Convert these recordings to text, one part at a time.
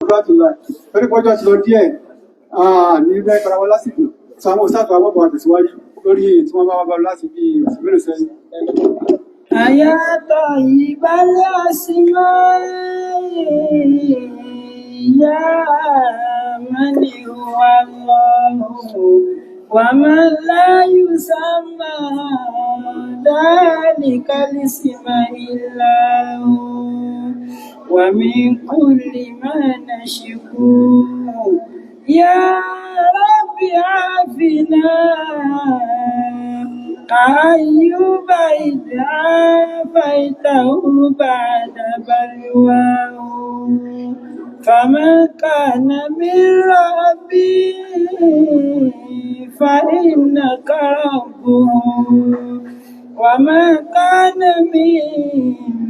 Kudratullah. Torí pọ́jọ́ ti lọ díẹ̀, ní bẹ́ẹ̀ fara wọn lásìkò. Sọ àwọn òṣàtò àwọn bọ̀ àtẹ̀síwájú lórí tí wọ́n bá wá bá lọ láti bí ọ̀sẹ̀ mélòó sẹ́yìn. أيا طيب الأسماء يا من هو الله ومن لا يسمى ذلك الاسم إلا هو ومن كل ما نشكو يا رب عافنا كأيوب إذ عافيته بعد بلواه فمن كان من ربي فإنك ربه ومن كان من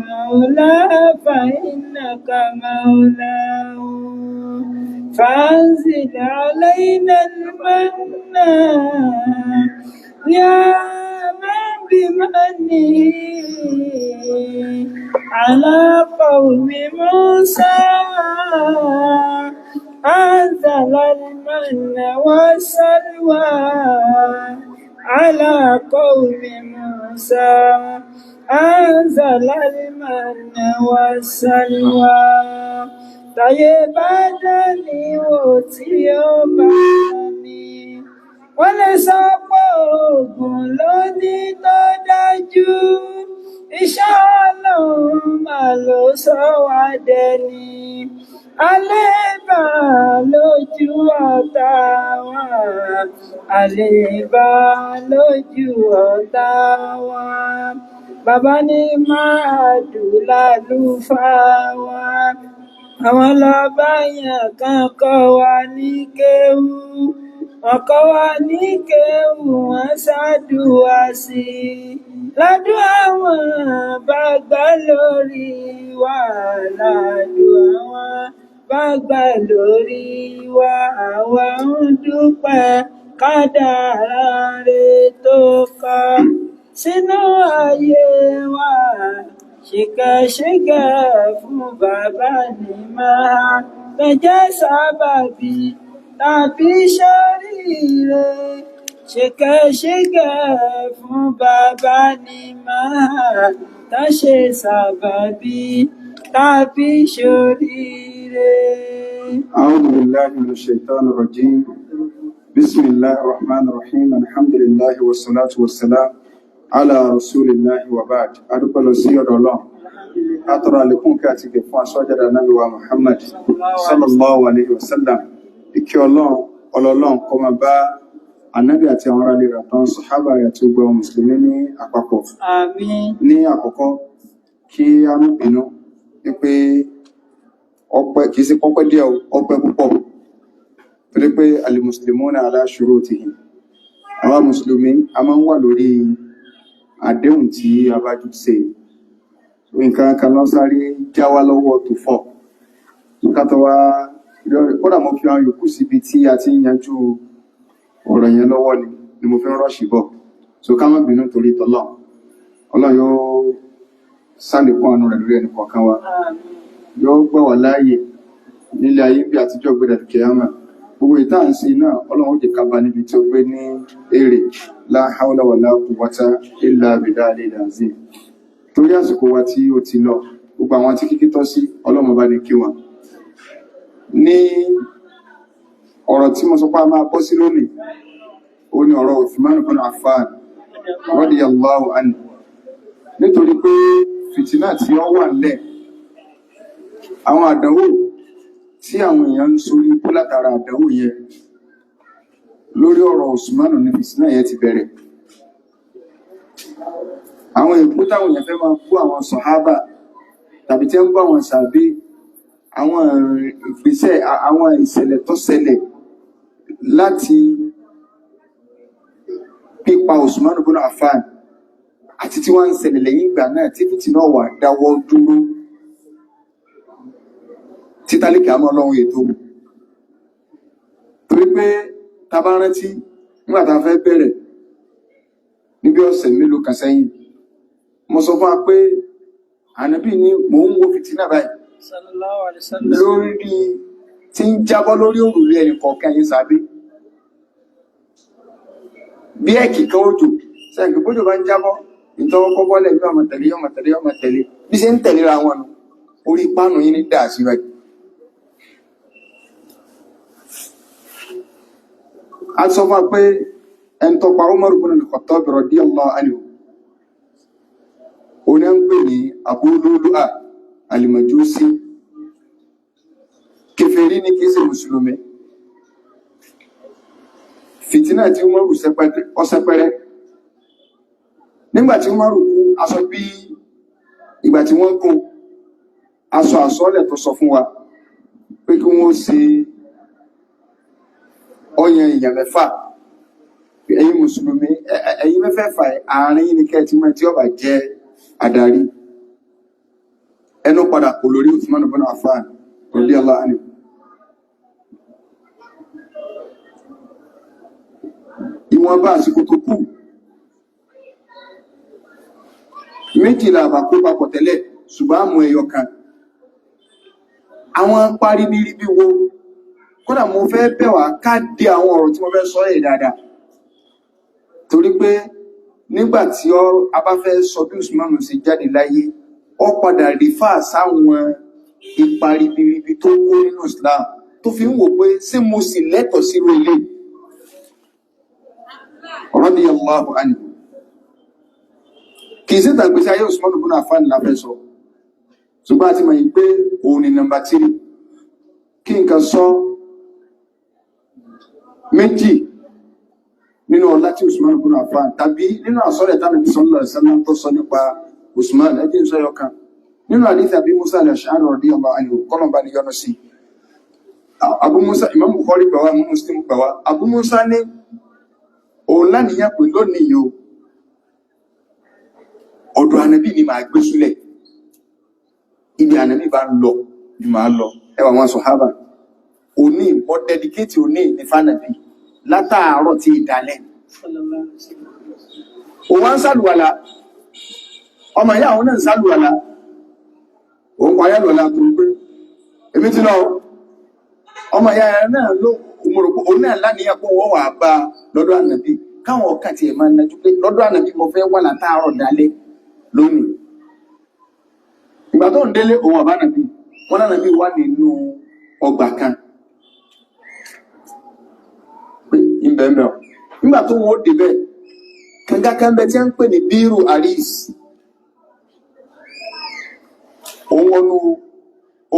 مولاه فإنك مولاه فأنزل علينا المن يا من بمنه على قوم موسى أنزل المن والسلوى على قوم موسى أنزل المن والسلوى. Táyé bá dání wò tí ó bá ní, wọ́n lè sọ pé oògùn ló ní tó dájú. Iṣẹ́ Ọlọ́run mà ló sọ wá dẹni àlébà lójú ọ̀tá wa, àlébà lójú ọ̀tá wa. Bàbá ní máa dùn lálùfáà wa, àwọn lọ́ba yẹn kan kọ́ wa ní kéwú, wọ́n kọ́ wa ní kéwú, wọ́n ṣàdúrà sí i ládùúgbò àwọn bá gbà lórí wa, ládùúgbò àwọn bá gbà lórí wa, àwa ń dúpẹ́ kádàrá rẹ̀ tó kọ sínú ayé wa. Ṣìkẹ̀ṣìkẹ̀ fún bàbá ní máa tẹ̀jẹ́ sábàbí tàbí ṣoríire. Ṣìkẹ̀ṣìkẹ̀ fún bàbá ní máa tán ṣe sábàbí tàbí ṣoríire. أعوذ بالله من الشيطان الرجيم. بسم الله الرحمن الرحيم. الحمد لله والصلاة والسلام على رسول الله وبعد. Adúpẹ́ lọ sí ọ̀dọ̀ Ọlọ́run. Atọrọ àlékún kí àti gẹ̀ fún aṣọ́jáde Ànábì wa Muhammad sallallahu alayhi wa sallam. Ìkẹ́ Ọlọ́run, ọlọ́run kó máa bá Ànábì àti àwọn ará ilé rẹ̀ àtàwọn sàhábà rẹ̀ àti gbogbo àwọn Mùsùlùmí ní àpapọ̀. Àmín. Ní àkọ́kọ́, kí a má bínú wípé ọpẹ́ kìí sí pọ́pẹ́ díẹ̀ o, ọpẹ́ púpọ̀, torí pé al-muslimuna ala shurutihim, àwa mùsùlùmí a máa ń wà lórí àdéhùn tí a bá jù ṣe. Nǹkan kan lọ sáré já wá lọ́wọ́ tó fọ̀ ká tó wá. Kódà mo fi àwọn yòókù síbi tí a ti ń yanjú ọ̀rọ̀ yẹn lọ́wọ́ ni mo fi ń rọ́ọ̀ṣì bọ̀. So ká má bínú torí tọ́lọ́. Ọlọ́run yóò sàlékún àánú rẹ̀ lórí ẹnì kọ̀ọ̀kan wa. Àmín. Yóò gbà wá láàyè nílé ayé bí àtijọ́ gbé dàbí kìámà. Gbogbo ìta à ń sin náà, Ọlọ́run ó jẹ́ ká bá níbi tí ó gbé ní èrè. La hawla wala quwwata illa billahi al-azim. Torí àsìkò wa tí ó ti lọ, gbogbo àwọn tí kíkí tọ́ sí, Ọlọ́run bá ní kí wọn. Ní ọ̀rọ̀ tí mo sọ pé a máa bọ́ sí lónìí, ó ní ọ̀rọ̀ Uthman ibn Affan radiyallahu anhu, nítorí pé fìtínà tí ó wà nílẹ̀, àwọn àdánwò tí àwọn èèyàn ń sorí ikú látara àdánwò yẹn, lórí ọ̀rọ̀ Usman ní fìtínà yẹn ti bẹ̀rẹ̀. Àwọn èkó táwọn èèyàn fẹ́ máa bú àwọn sọ̀hábà tàbí tí ń bú àwọn sàbí, àwọn ìgbésẹ̀, àwọn ìṣẹ̀lẹ̀ tó ṣẹlẹ̀ láti pípa Usman ibn Affan àti tí wọ́n ń ṣẹlẹ̀ lẹ́yìn ìgbà náà tí fìtínà wà dáwọ́ dúró títálíkì àmọ́ ọlọ́run ètò. Torí pé ta bá rántí nígbà tá a fẹ́ bẹ̀rẹ̀ níbi ọ̀sẹ̀ mélòó kan sẹ́yìn, mo sọ fún wa pé Ànábì ní mò ń wo fìtínà báyìí Sallallahu alaihi wasallam. lórí tí ń jábọ́ lórí òrùlé ẹnì kọ̀ọ̀kan yín sábẹ́ bí ẹ̀kì kan òjò sẹ́yìn bójò bá ń jábọ́ ìtọ́wọ́kọ́ bọ́lẹ̀ bí ọmọ tẹ̀lé ọmọ tẹ̀lé ọmọ tẹ̀lé bí ṣe ń tẹ̀léra wọn nù orí páànù yín ní dà sí báyìí. A sọ fún wa pé ẹni tó pa Umar ibn al-Khattab radiyallahu anhu oní ń pè ní Abu Lu'lu'a al-Majusi. Kèfèrí ni, kìí ṣe mùsùlùmí. Fìtínà tí Umaru ọsẹpẹrẹ nígbàtí Umaru kú, aṣọ bí ìgbà tí wọ́n kún aṣọ àsọ́lẹ̀ tó sọ fún wa pé kí wọ́n ṣe ọyàn èèyàn mẹ́fà. Ẹ̀yin mùsùlùmí, ẹ̀yin mẹ́fẹ̀ẹ̀fà, àárín yín ni kẹ́ẹ̀tì mọ́ tí ó bá jẹ́ adarí. Ẹnu padà kò lórí Uthman ibn Affan radiyallahu anhu. Ìwọ̀nba àsìkò tó kù méjìlá àbàkó papọ̀ tẹ́lẹ̀, ṣùgbọ́n àmú ẹyọ kan àwọn parí bíríbí wo. Kódà mo fẹ́ bẹ̀ wá ká dé àwọn ọ̀rọ̀ tí mo fẹ́ sọ yìí dáadáa, torí pé nígbà tí a bá fẹ́ sọ bí Usman ṣe jáde láyé, ó padà rífà sáwọn ipa ribiribi tó kó nínú Islam tó fi ń wò pé ṣé mo sì lẹ́tọ̀ọ́ sírú ilé. Radiyallahu anhu. Kì í sí ìtàgbésí ayé Usman ibn Affan la fẹ́ sọ, ṣùgbọ́n a ti mọ̀ yìí pé òun ni nọ́mbà 3. Kí nǹkan sọ méjì nínú ọlá tí Usman ibn Affan tàbí nínú àsọ̀rẹ̀ tánàbí sallallahu alaihi wasallam tó sọ nípa Usman, ẹjẹ́ ń sọ kan nínú àdíthì Abi Musa al-Ash'ari radiyallahu anhu, kọ́nà bá ní yọ́nú sí. Abu Musa, Imam Bukhari gbà wá, Muslim gbà wá. Abu Musa ní òun láníyàn pé lónìí yìí o, ọ̀dọ̀ ànàbí ni màá gbé súlẹ̀, ibi ànàbí bá ń lọ ni màá lọ. Ẹwà wọn sọ̀hábà òní mọ́ dẹ́díkéètì òní ní fànàbí látàárọ̀ tí ìdálẹ́. Òun wá ń sàlùwàlà, ọmọ ìyá àwọn náà ń sàlùwàlà, òun parí àlùwàlà tó ń pé èmi ti lọ. Ọmọ ìyá rẹ̀ náà ló òmùrùkú, òun náà láníyàn pé wọ́n wà bá lọ́dọ̀ ànàbí, káwọn ọkàn tiẹ̀ máa nájú pé lọ́dọ̀ ànàbí mo fẹ́ wà látàárọ̀ dálẹ́ lónìí. Ìgbà tó ń délé, òun ọ̀bá nàbí wọn lánàbí wà nínú ọgbà kan pé ìbẹ̀m̀bẹ̀ ọ̀. Nígbà tó wọn ó débẹ̀, kànga kan bẹ tí wọ́n ń pè ní bírù aris. Òun wọnú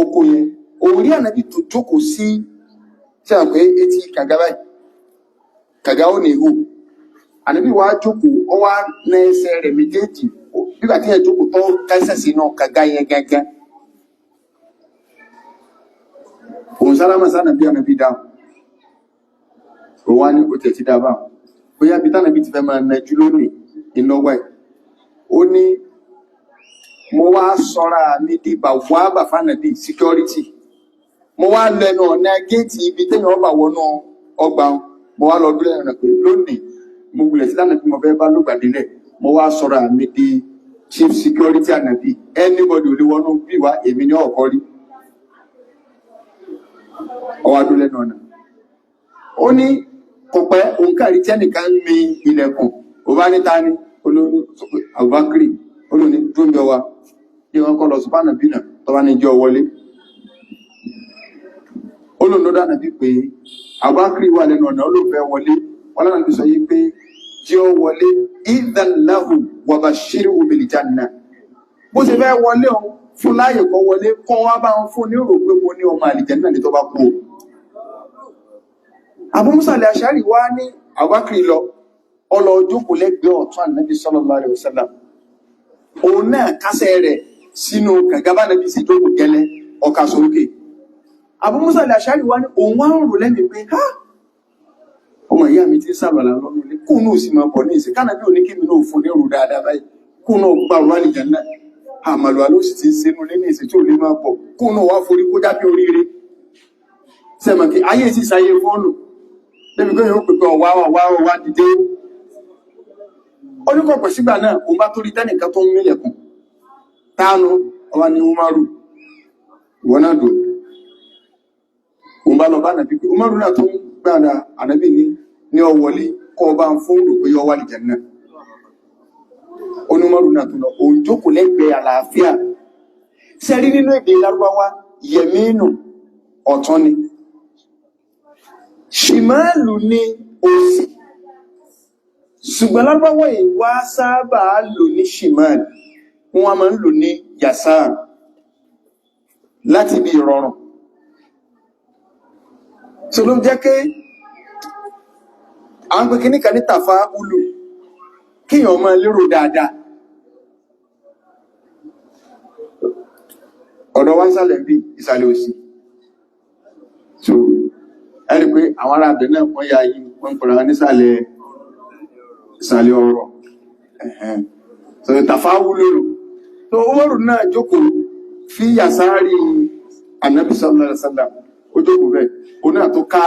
oko yẹn, òun rí ànábì tó jókòó sí tí a pé etí kànga báyìí, kànga ó ní ihò. Ànábì wá jókòó, ọ wá na ẹsẹ̀ rẹ̀ méjèèjì nígbà tí yẹn jókòó tó kẹsẹ̀ sínú kànga yẹn gángan. Òun sálámà sánàbí, ànábì dáhùn. Òun wá ní ó tẹ̀ ti dábàá bóyá bí tánàbí ti fẹ́ máa nẹjú lónìí ìnáwó ẹ̀. Ó ní mo wá sọ́ra mi di bàwábà fánàbí security, mo wá lẹ́nu ọ̀nà géètì ibi téèyàn ọba wọnú ọgbà, mo wá lọ dúró ẹ̀rọ pé lónìí mo wulẹ̀ sí tánàbí mo fẹ́ bá lùgbàdìlẹ̀, mo wá sọ́ra mi di chief security ànàbí, anybody ò lè wọnú bí wá, èmi ní ọ̀kọ́ rí. Ọwọ́ adó lẹ́nu ọ̀nà. Ó ní kò pẹ́, òun kàrí tí ẹnìkan ń mi ilẹ̀kùn. Ó bá ní ta ni? Olórí Abubakar. Olórí dúnjọ wa bí wọ́n kọ́ lọ sí fánàbí náà tó bá ní jẹ́ wọlé. Olóòlò dáná bí pé Abubakar wà lẹ́nu ọ̀nà, olóòfẹ́ wọlé. Wọn lánàá bí sọ yí pé jẹ́ ó wọlé, idhan lahu wa bashirhu bil janna. Bó ṣe fẹ́ wọlé o, fún láàyè kọ́ wọlé, kọ́ wá bá ń fún ní rò pé mo ní ọmọ àlìjẹ́nnà ní tó bá kú o. Abu Musa al-Ash'ari wá ní Abubakar lọ, ọlọ jókòó lẹ́gbẹ̀ẹ́ ọ̀tún Ànábì sallallahu alaihi wasallam. Òun náà kásẹ̀ rẹ̀ sínú kànga bá Ànábì sí jókòó gẹ́lẹ́, ọkà sókè. Abu Musa al-Ash'ari wá ní òun wá ń rò lẹ́mìí pé ha, ọmọ ìyá mi ti ń sàlọ̀lá lọ́nà ilé, kóun náà sì máa bọ̀ ní ìsìn kánàbí òní kí mi náà fún ní rò dáadáa báyìí, kóun náà gbà wà àlìjánnà. Àmàlùwà ló sì ti ń sínú lé ní ìsìn tí ò lè máa bọ̀, kóun náà wá forí kó jábí oríire. Sẹ́mọ̀ kí ayé sì sáyé fóònù débi pé yóò pèpè ọ̀wá ọ̀wá ọ̀wá dìde. Oníkọ̀pẹ̀ sígbà náà, òun bá torí tẹ́nìkan tó ń mílẹ̀kùn tánu ọwá ní Umaru, ìwọ náà dùn. Òun bá bá lọ bá ànàbí pé Umaru náà tó ń gbàdá ànàbí ní ọ wọlé kọ́ ọba ń fún rò pé yọ wà lìjẹ̀ náà. Onímọ̀rù náà tó lọ, òun jókòó lẹ́gbẹ̀ẹ́ àlàáfíà. Sẹ́rí nínú èdè Lárúbáwá, yẹ̀mínú ọ̀tún ni, ṣìmáàlù ni òsì, ṣùgbọ́n Lárúbáwá yìí wá sábà lò ní ṣìmáàlù, wọ́n máa ń lò ní yàsáà láti bí ìrọ̀rùn. So ló jẹ́ pé à ń pè kíní kan ní tàfà ulu, kíyàn máa lérò dáadáa. Ọ̀dọ̀ wá ń sàlẹ̀ bí ìsàlẹ̀ òsì. So ẹni pé àwọn ará abẹ náà wọ́n ya yìí, wọ́n ń pọ̀ra nísàlẹ̀ ìsàlẹ̀ ọ̀rọ̀. So tàfà wúlò rò. So Umaru náà jókòó fi yàsáàrí Ànábì sallallahu alaihi wasallam, ó jókòó bẹ́ẹ̀, ó náà tó ká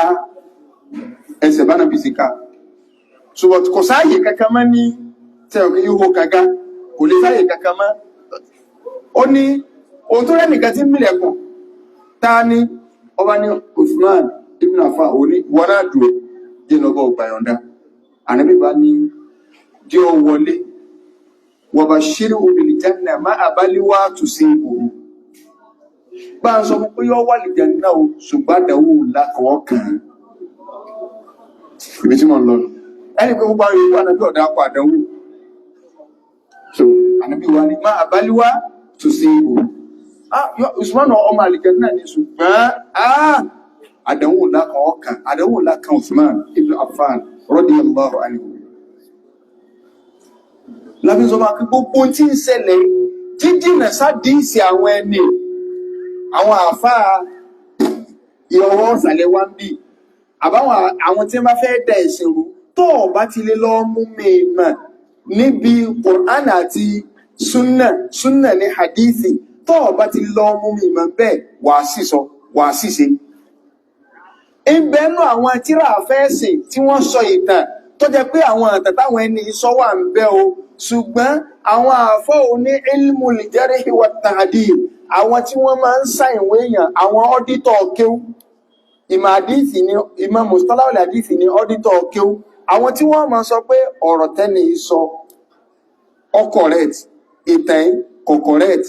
ẹsẹ̀ bá nàbì sí ká. Ṣùgbọ́n kò sáàyè kankan mọ́ ní tẹ ọ̀kẹ́ ihò kàga, kò lè sáàyè kankan mọ́. Ó ní ohun tó rẹ́ nìkan tí ń mílẹ̀kùn ta ni ọba ní Usman ibn Affan, òní wọn náà dúró jẹ́ lọ́bọ̀ ọgbà yọ̀ǹda. Ànábì bá ní jẹ́ ọ wọlé, wọ̀bà ṣírí bil janna má àbálíwá tù sí òru. Bá ń sọ fún pé yọ wà lè janna o, ṣùgbọ́n àdánwò ńlá kan kàn án. Ibi tí mo ń lọ nù. Ẹni pé gbogbo àwọn yòókù ànábì ọ̀dà akọ àdánwò. So ànábì wa ni má àbálíwá tù sí òru. Usman ọmọ àlìjẹ́nnà ni, ṣùgbọ́n àdánwò ńlá kan ọkàn, àdánwò ńlá kan Usman ibn Affan radiyallahu anhu. Lábí sọ máa kí gbogbo tí ń ṣẹlẹ̀ jíjìnà sádìísì àwọn ẹni àwọn àfáà ìyọwọ́ ọ̀sàlẹ̀ wá ń bì àbáwọn àwọn tí wọ́n bá fẹ́ da ẹ̀sìn rú, tó o bá ti lè lọ mú mèèmà níbi Qur'an àti sunna, sunna ní hadithi, tó o bá ti lọ mú mèèmà bẹ́ẹ̀, wàá sì sọ, wàá sì ṣe. Ìbẹ́nu àwọn tíra àfẹ́ẹ̀sìn tí wọ́n sọ ìtàn tó jẹ́ pé àwọn ìtàn táwọn ẹni sọ wà ń bẹ o, ṣùgbọ́n àwọn àfọ́ òní ilmul jarhi wa ta'dil, àwọn tí wọ́n máa ń ṣàìwé èèyàn, àwọn ọ́dítọ̀ kéwú, ìmọ̀ àdíìsì ni, ìmọ̀ mustalahul àdíìsì ni ọ́dítọ̀ kéwú, àwọn tí wọ́n máa sọ pé ọ̀rọ̀ tẹ́ni sọ ọ correct, ìtàn kò correct,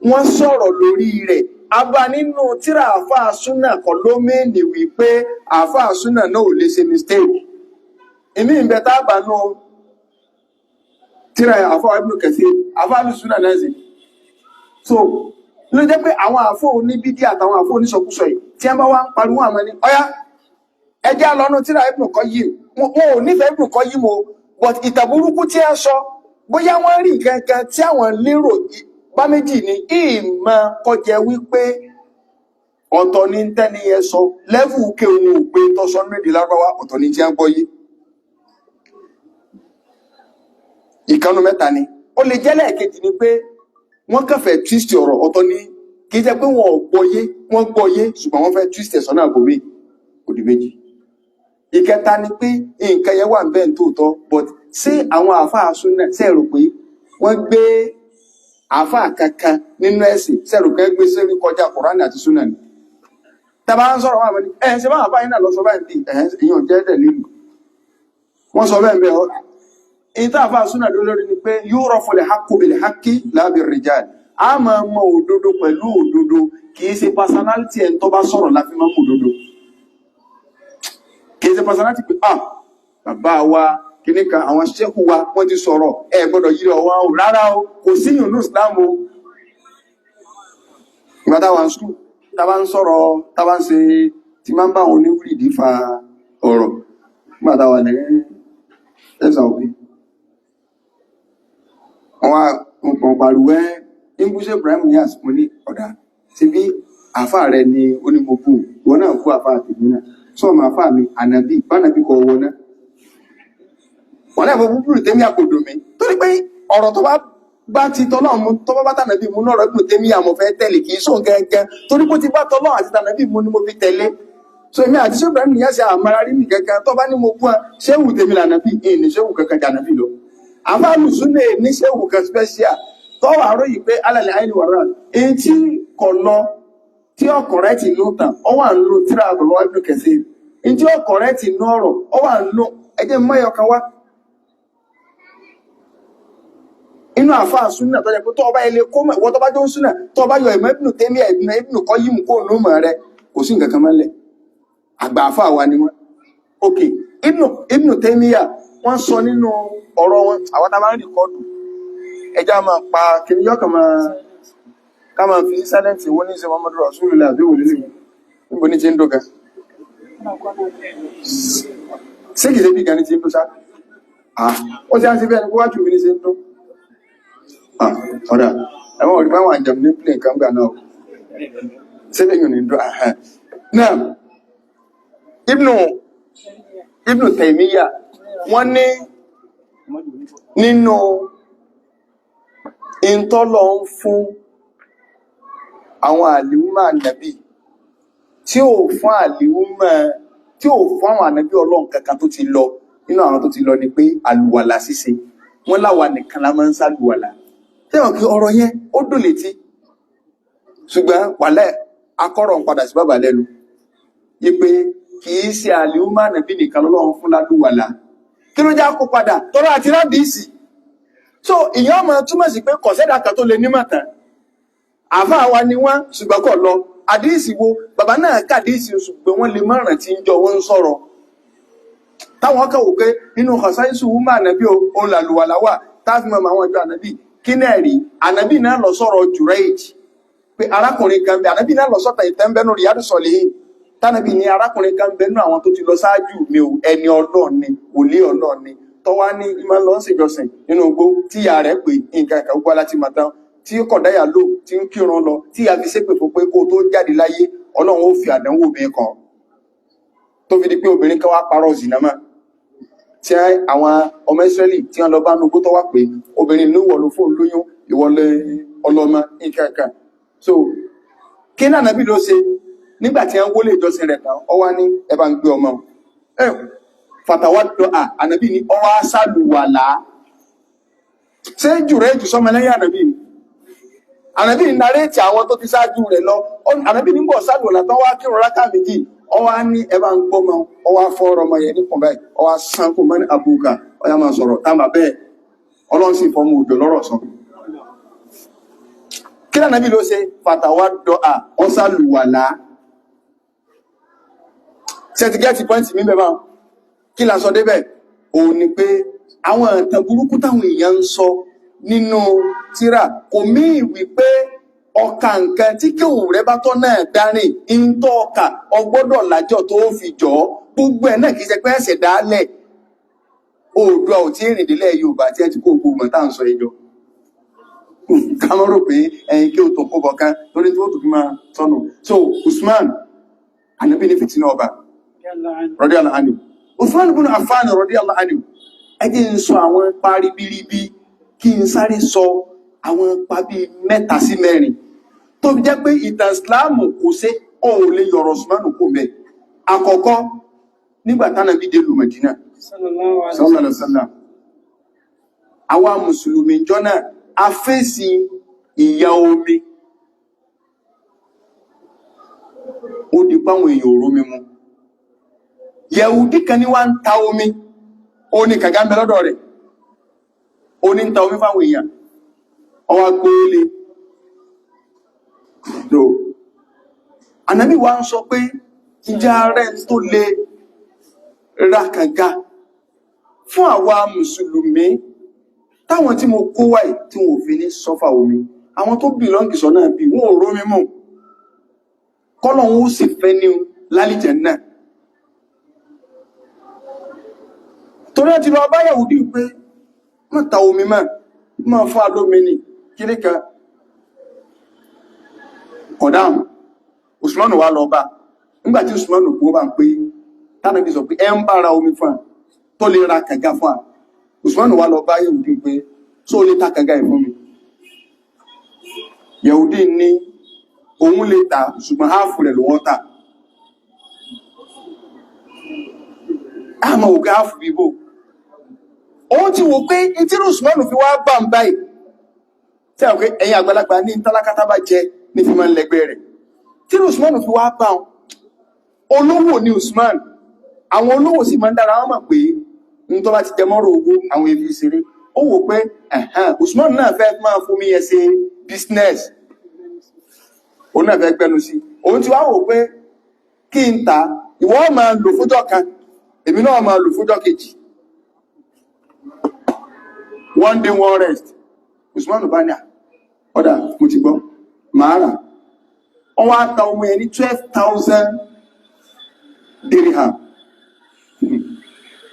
wọ́n sọ̀rọ̀ lórí rẹ̀. Abá nínú tíra àfáà súnà kọ́ ló mẹ́ẹ̀nì wípé àfáà súnà náà ò lè ṣe mistake. Èmi ń bẹ tábà nù tíra àfáà Ibn Kathir, àfáà súnà náà sì. So ló jẹ́ pé àwọn àfáà oníbídí àtàwọn àfáà onísọkúsọ yìí tí wọ́n bá wá ń pariwo àmọ́ ní ọ̀yá ẹjẹ́ alọ́nu tíra Ibn Qayyim, wọn ò nífẹ̀ẹ́ Ibn Qayyim o, but ìtàn burúkú tí a sọ bóyá wọ́n rí nǹkan kan tí àwọn lérò bá méjì ni ìmọ̀ kọjẹ wípé ọ̀tọ̀ ní tẹ́ni yẹn sọ lẹ́fù ké òun ò gbé tọ́sọ méjì lárúbáwá, ọ̀tọ̀ ní tí a ń gbọ́ yé. Ìkànnù mẹ́ta ni ó lè jẹ́. Lẹ́ẹ̀kejì ni pé wọ́n kàn fẹ́ twist ọ̀rọ̀, ọ̀tọ̀ ní kì í jẹ́ pé wọ́n ò gbọ́ yé, wọ́n gbọ́ yé ṣùgbọ́n wọ́n fẹ́ twist ẹ̀sọ́ náà bòmí òdì méjì. Ìkẹta ni pé nǹkan yẹn wà bẹ́ẹ̀ tóòtọ́, but ṣé àwọn àáfàá súnà ṣe rò pé wọ́n gbé àáfàá kankan nínú ẹ̀sìn, ṣe rò pé wọ́n gbé sórí kọjá Kùránì àti súnà ni? Tàbá ń sọ̀rọ̀ wọn àmọ́ ẹ̀ ṣe báwọn àáfàá yín náà lọ sọ báyìí bí ẹ̀ ìyàn jẹ́ tẹ̀lé mi wọ́n sọ bẹ́ẹ̀ bẹ́ẹ̀ ọ́. Èyí tá àáfàá súnà ló lórí ni pé yurafu al-haqqu bil-haqqi la bir-rijal, a máa mọ òdodo pẹ̀lú òdodo, kì í ṣe personality ẹ̀ ń tó bá sọ̀rọ̀ la fi máa mọ òdodo, kì í ṣe personality pé ah bàbá wa kíní kan àwọn ṣẹ́kù wa wọ́n ti sọ̀rọ̀ ẹ gbọ́dọ̀ yí ọwọ́ o, rárá o, kò sí yùn ní Islam o. Ìgbà táwa ń skul táwa ń sọ̀rọ̀ táwa ń ṣe tí máa ń bá àwọn oníwìrìdì fa ọ̀rọ̀ nígbà táwa ní ẹ̀sà òbí wọn kàn pariwo ẹ́ ìbúṣe Ibrahim Niass, mo ní ọ̀dà síbí àáfà rẹ ni onímọ̀kù wọn náà kú àáfà tèmi náà sọ́ọ̀mù àáfà mi ànàbí bánàbí kọ wọ náà wọn náà fọ búburú tèmi àkòdò mi torí pé ọ̀rọ̀ tó bá bá ti tọ́lọ́ mu tó bá bá tànàbí mu náà rẹ̀ tèmi àmọ̀ fẹ́ tẹ̀lé kì í sóun gẹ́gẹ́ torí bó ti bá tọ́lọ́ àti tànàbí mu ni mo fi tẹ̀lé. So èmi àti ṣé Ibrahim Niass àmàrà rí mi kankan tó bá ní mo kú ọ ṣéwù tèmi lànàbí ìní ṣéwù kankan jànàbí lọ àfáàlù súnlẹ̀ ní ṣéwù kan special tó wà ròyìn pé alàlẹ́ àìní wàrà èyí tí kò lọ Tí ó correct nínú tàn, ó wà nínú tíra àbúrò Ibn Kathir. In tí ó correct nínú ọ̀rọ̀, ó wà nínú ẹjẹ́ mọ́yọ̀ kan wá. Inú àfáà súnà tó jẹ́ pé tó ọba ilé kó mọ̀, ìwọ tó bá jọ ń súnà, tó ọba yọ ìmọ̀ Ibn Taymiyyah, ìmọ̀ Ibn Qayyim kó nù mọ̀ rẹ, kò sí nǹkan kan mọ́lẹ̀. Àgbà àfáà wa ni wọ́n. Ok, Ibn Taymiyyah, wọ́n sọ nínú ọ̀rọ̀ wọn, àwọn tá a bá ń rìkọ́dù, ẹjá máa pa kìíní yọ́kàn máa ká máa fi sálẹ̀ntì wọ́n ní ṣe Muhammadu Rasulullah àbí wòlé nìyẹn. Níbo ní ti ń dóga? Ṣé kìí ṣe bí gan ní ti ń dó sá? Ah, ó ti á ń ṣe bí ẹni kó wájú mi ní ṣe ń dó. Ah, ọ̀dà, ẹ̀wọ̀n ò rí báwọn àjẹmú ní plane kan gbà náà. Ṣé lẹ́yìn ò ní dó? Ahẹ́. Náà, Ibn Taymiyyah, wọ́n ní nínú ìntọ́lọ̀ ń fún àwọn àlìúmà ànàbí tí ò fún àlìúmà tí ò fún àwọn ànàbí ọlọ́run kankan tó ti lọ nínú àwọn tó ti lọ ni pé àlùwàlà ṣíṣe wọ́n láwa nìkan la máa ń sàlùwàlà. Tẹ́wọ̀n kí ọ̀rọ̀ yẹn ó dùn létí, ṣùgbọ́n wàlẹ́ akọ́rọ̀ ń padà sí bàbá lẹ́nu yí pé kì í ṣe àlìúmà ànàbí nìkan lọ́lọ́run fún lálùwàlà. Kí ló já kó padà tọ́rọ àti rádìísì? So ìyẹn ọmọ túmọ̀ sí pé kọ̀sẹ́dà kan tó lè nímọ̀ tán. Àfáà wa ni wọ́n, ṣùgbọ́n kọ̀ lọ àdíìsì wo bàbá náà kàdíìsì, ṣùgbọ́n wọ́n lè mọ̀ràn tí ń jọ wọ́n ń sọ̀rọ̀ táwọn kan wò pé nínú kọ̀sáìsù wúmọ̀ ànábì òun làlùwàlà wà táàfin mọ̀ àwọn ìjọ ànábì. Kí náà rí ànábì náà lọ sọ̀rọ̀ jùrẹ́ẹ̀jì pé arákùnrin kan bẹ, ànábì náà lọ sọ̀tà ìtẹ́ńbẹ́nu Riyadu Salihin, tánàbì ní arákùnrin kan bẹ nínú àwọn tó ti lọ ṣáájú mi ò, ẹni Ọlọ́run ni, wòlíì Ọlọ́run ni, tọ́wá ní ìmọ̀ lọ ń ṣèjọsìn nínú igbó tíya rẹ̀ pé nǹkan ìkà gbogbo aláti mọ̀ tán tí kọ̀dáyà lò tí ń kírun lọ tí a fi ṣépè fún pé kó tó jáde láyé Ọlọ́run ó fi àdánwò obìnrin kan tó fi di pé obìnrin kan wá parọ́ zìnà mọ́ tí àwọn ọmọ Ísírẹ́lì tí wọ́n lọ bá nugbó tó wá pé obìnrin ní ìwọ ló fóun lóyún, ìwọ lẹ ọlọ́mọ nǹkan kan. So kí náà nàbí ló ṣe nígbà tí wọ́n wọlé ìjọsìn rẹ̀ tán, ọ wá ní ẹ bá ń gbé ọmọ ẹ fàtàwà dọ́à ànàbí ní ọwọ́ sálùwàlá. Ṣé jùrẹ́ jù sọmọ lẹ́yìn ànàbí ni? Ànàbí ní naréètì àwọn tó ti ṣáájú rẹ̀ lọ. Ànàbí ní bọ̀ sálùwàlá tán wá kírun rákà méjì, ọwọ́ á ní ẹ bá ń gbọ́mọ, ọwọ́ á fọ́ ọmọ yẹn nípọn báyìí, ọwọ́ á sán kó mọ́ní àbúkà ọyá máa sọ̀rọ̀ táwọn bẹ́ẹ̀ Ọlọ́run sì fọmọ òjò lọ́rọ̀ sọ. Kí lànàbí ló ṣe? Fàtàwà dọ́à ọ̀sálùwàlá. Ṣètìgẹ́tì pọ́ìntì mi bẹ́ẹ̀ báwọn? Kí la sọ débẹ̀? Òun ni pé àwọn ìtàn burúkú táwọn èèyàn ń sọ nínú tírà kò mí wípé ọkà nǹkan tí kéwù rẹ bá tọ́ náà dárìn ń tọ́ ọkà ọgbọ́dọ̀ lájọ tó fi jọ ọ́. Gbogbo ẹ̀ náà kì í ṣe pé ẹ̀sẹ̀ dálẹ̀. Oòduà ò tí ì rìn délẹ̀ Yorùbá tí ẹ ti kó gbogbo mọ̀ tá à ń sọ ẹjọ́ ká mọ́ rò pé ẹ̀yin kí o tó kó bọ̀ kan torí tí ó tó fi máa sọnù. So Usman, ànábì ní fìtínà ọba radiyallahu anhu, Usman ibn Affan radiyallahu anhu. Ẹ jẹ́ n sọ àwọn ipa ribiribi, kí n sáré sọ àwọn ipa bíi mẹ́ta sí mẹ́rin tó fi jẹ́ pé ìtàn Islam kò ṣe ó lè yọ̀rọ̀ Usman kò mẹ́. Àkọ́kọ́, nígbà tánàbí dé lu Mẹdínà sallallahu alaihi wasallam, àwa mùsùlùmí jọ náà a fèsì ìyà omi, ó di páwọn èèyàn òró mi mu. Yẹ̀wùdí kan ní wá ń ta omi, ó ní kànga ń bẹ lọ́dọ̀ rẹ̀, ó ní ń ta omi fáwọn èèyàn, ọwá gbóólé tó. Ànábì wa ń sọ pé ìjà rẹ̀ tó lè ra kànga fún àwa mùsùlùmí táwọn tí mo kó wáyé tí wọn ò fi ní sọ́fà omi, àwọn tó bìlọ́ǹgì sọ náà bí wọn ò rómi mú, kọ́lọ̀ wọn ó sì fẹ́ ní lálìjẹ̀ náà. Torí ẹ ti lọ bá Yẹ̀wùdí pé má ta omi mọ́, má fún alómi ní kiri kan kọ̀dáhùn. Usmanu wá lọ bá nígbàtí Usmanu kú bá ń pé tánàbí sọ pé ẹ ń bára omi fún à tó lè ra kànga fún à. Usmanu wá lọ bá Yẹ̀wùdí pé só lè ta kànga ẹ̀ fún mi? Yẹ̀wùdí ní òun lè ta, ṣùgbọ́n háàfù rẹ̀ ló wọ́n ta. Àmọ́ òkè háàfù bíbò òun ti wò pé tí Usmanu fi wá bá ń báyìí tí àwọn pé ẹ̀yin àgbàlagbà ní tálákátá bá jẹ ní fi máa ń lẹ́gbẹ́ rẹ̀. Tí Usman fi wá bá wọn, olówó ni Usman. Àwọn olówó sì máa ń dára wọn mọ̀ pé n tó bá ti jẹmọ́rọ̀ owó àwọn ebi ṣeré. Ó wò pé ẹ̀hán, Usman náà fẹ́ máa fún mi yẹn ṣe business, òun náà fẹ́ gbẹnu sí. Òun ti wá wò pé kí n ta, ìwọ máa lò fúnjọ́ kan, èmi náà máa lò fúnjọ́ kejì, one day one rest. Usman bá ní à ọ̀dà, mo ti gbọ́, màá rà. Wọ́n wá ta ọmọ yẹn ní 12,000 dirham.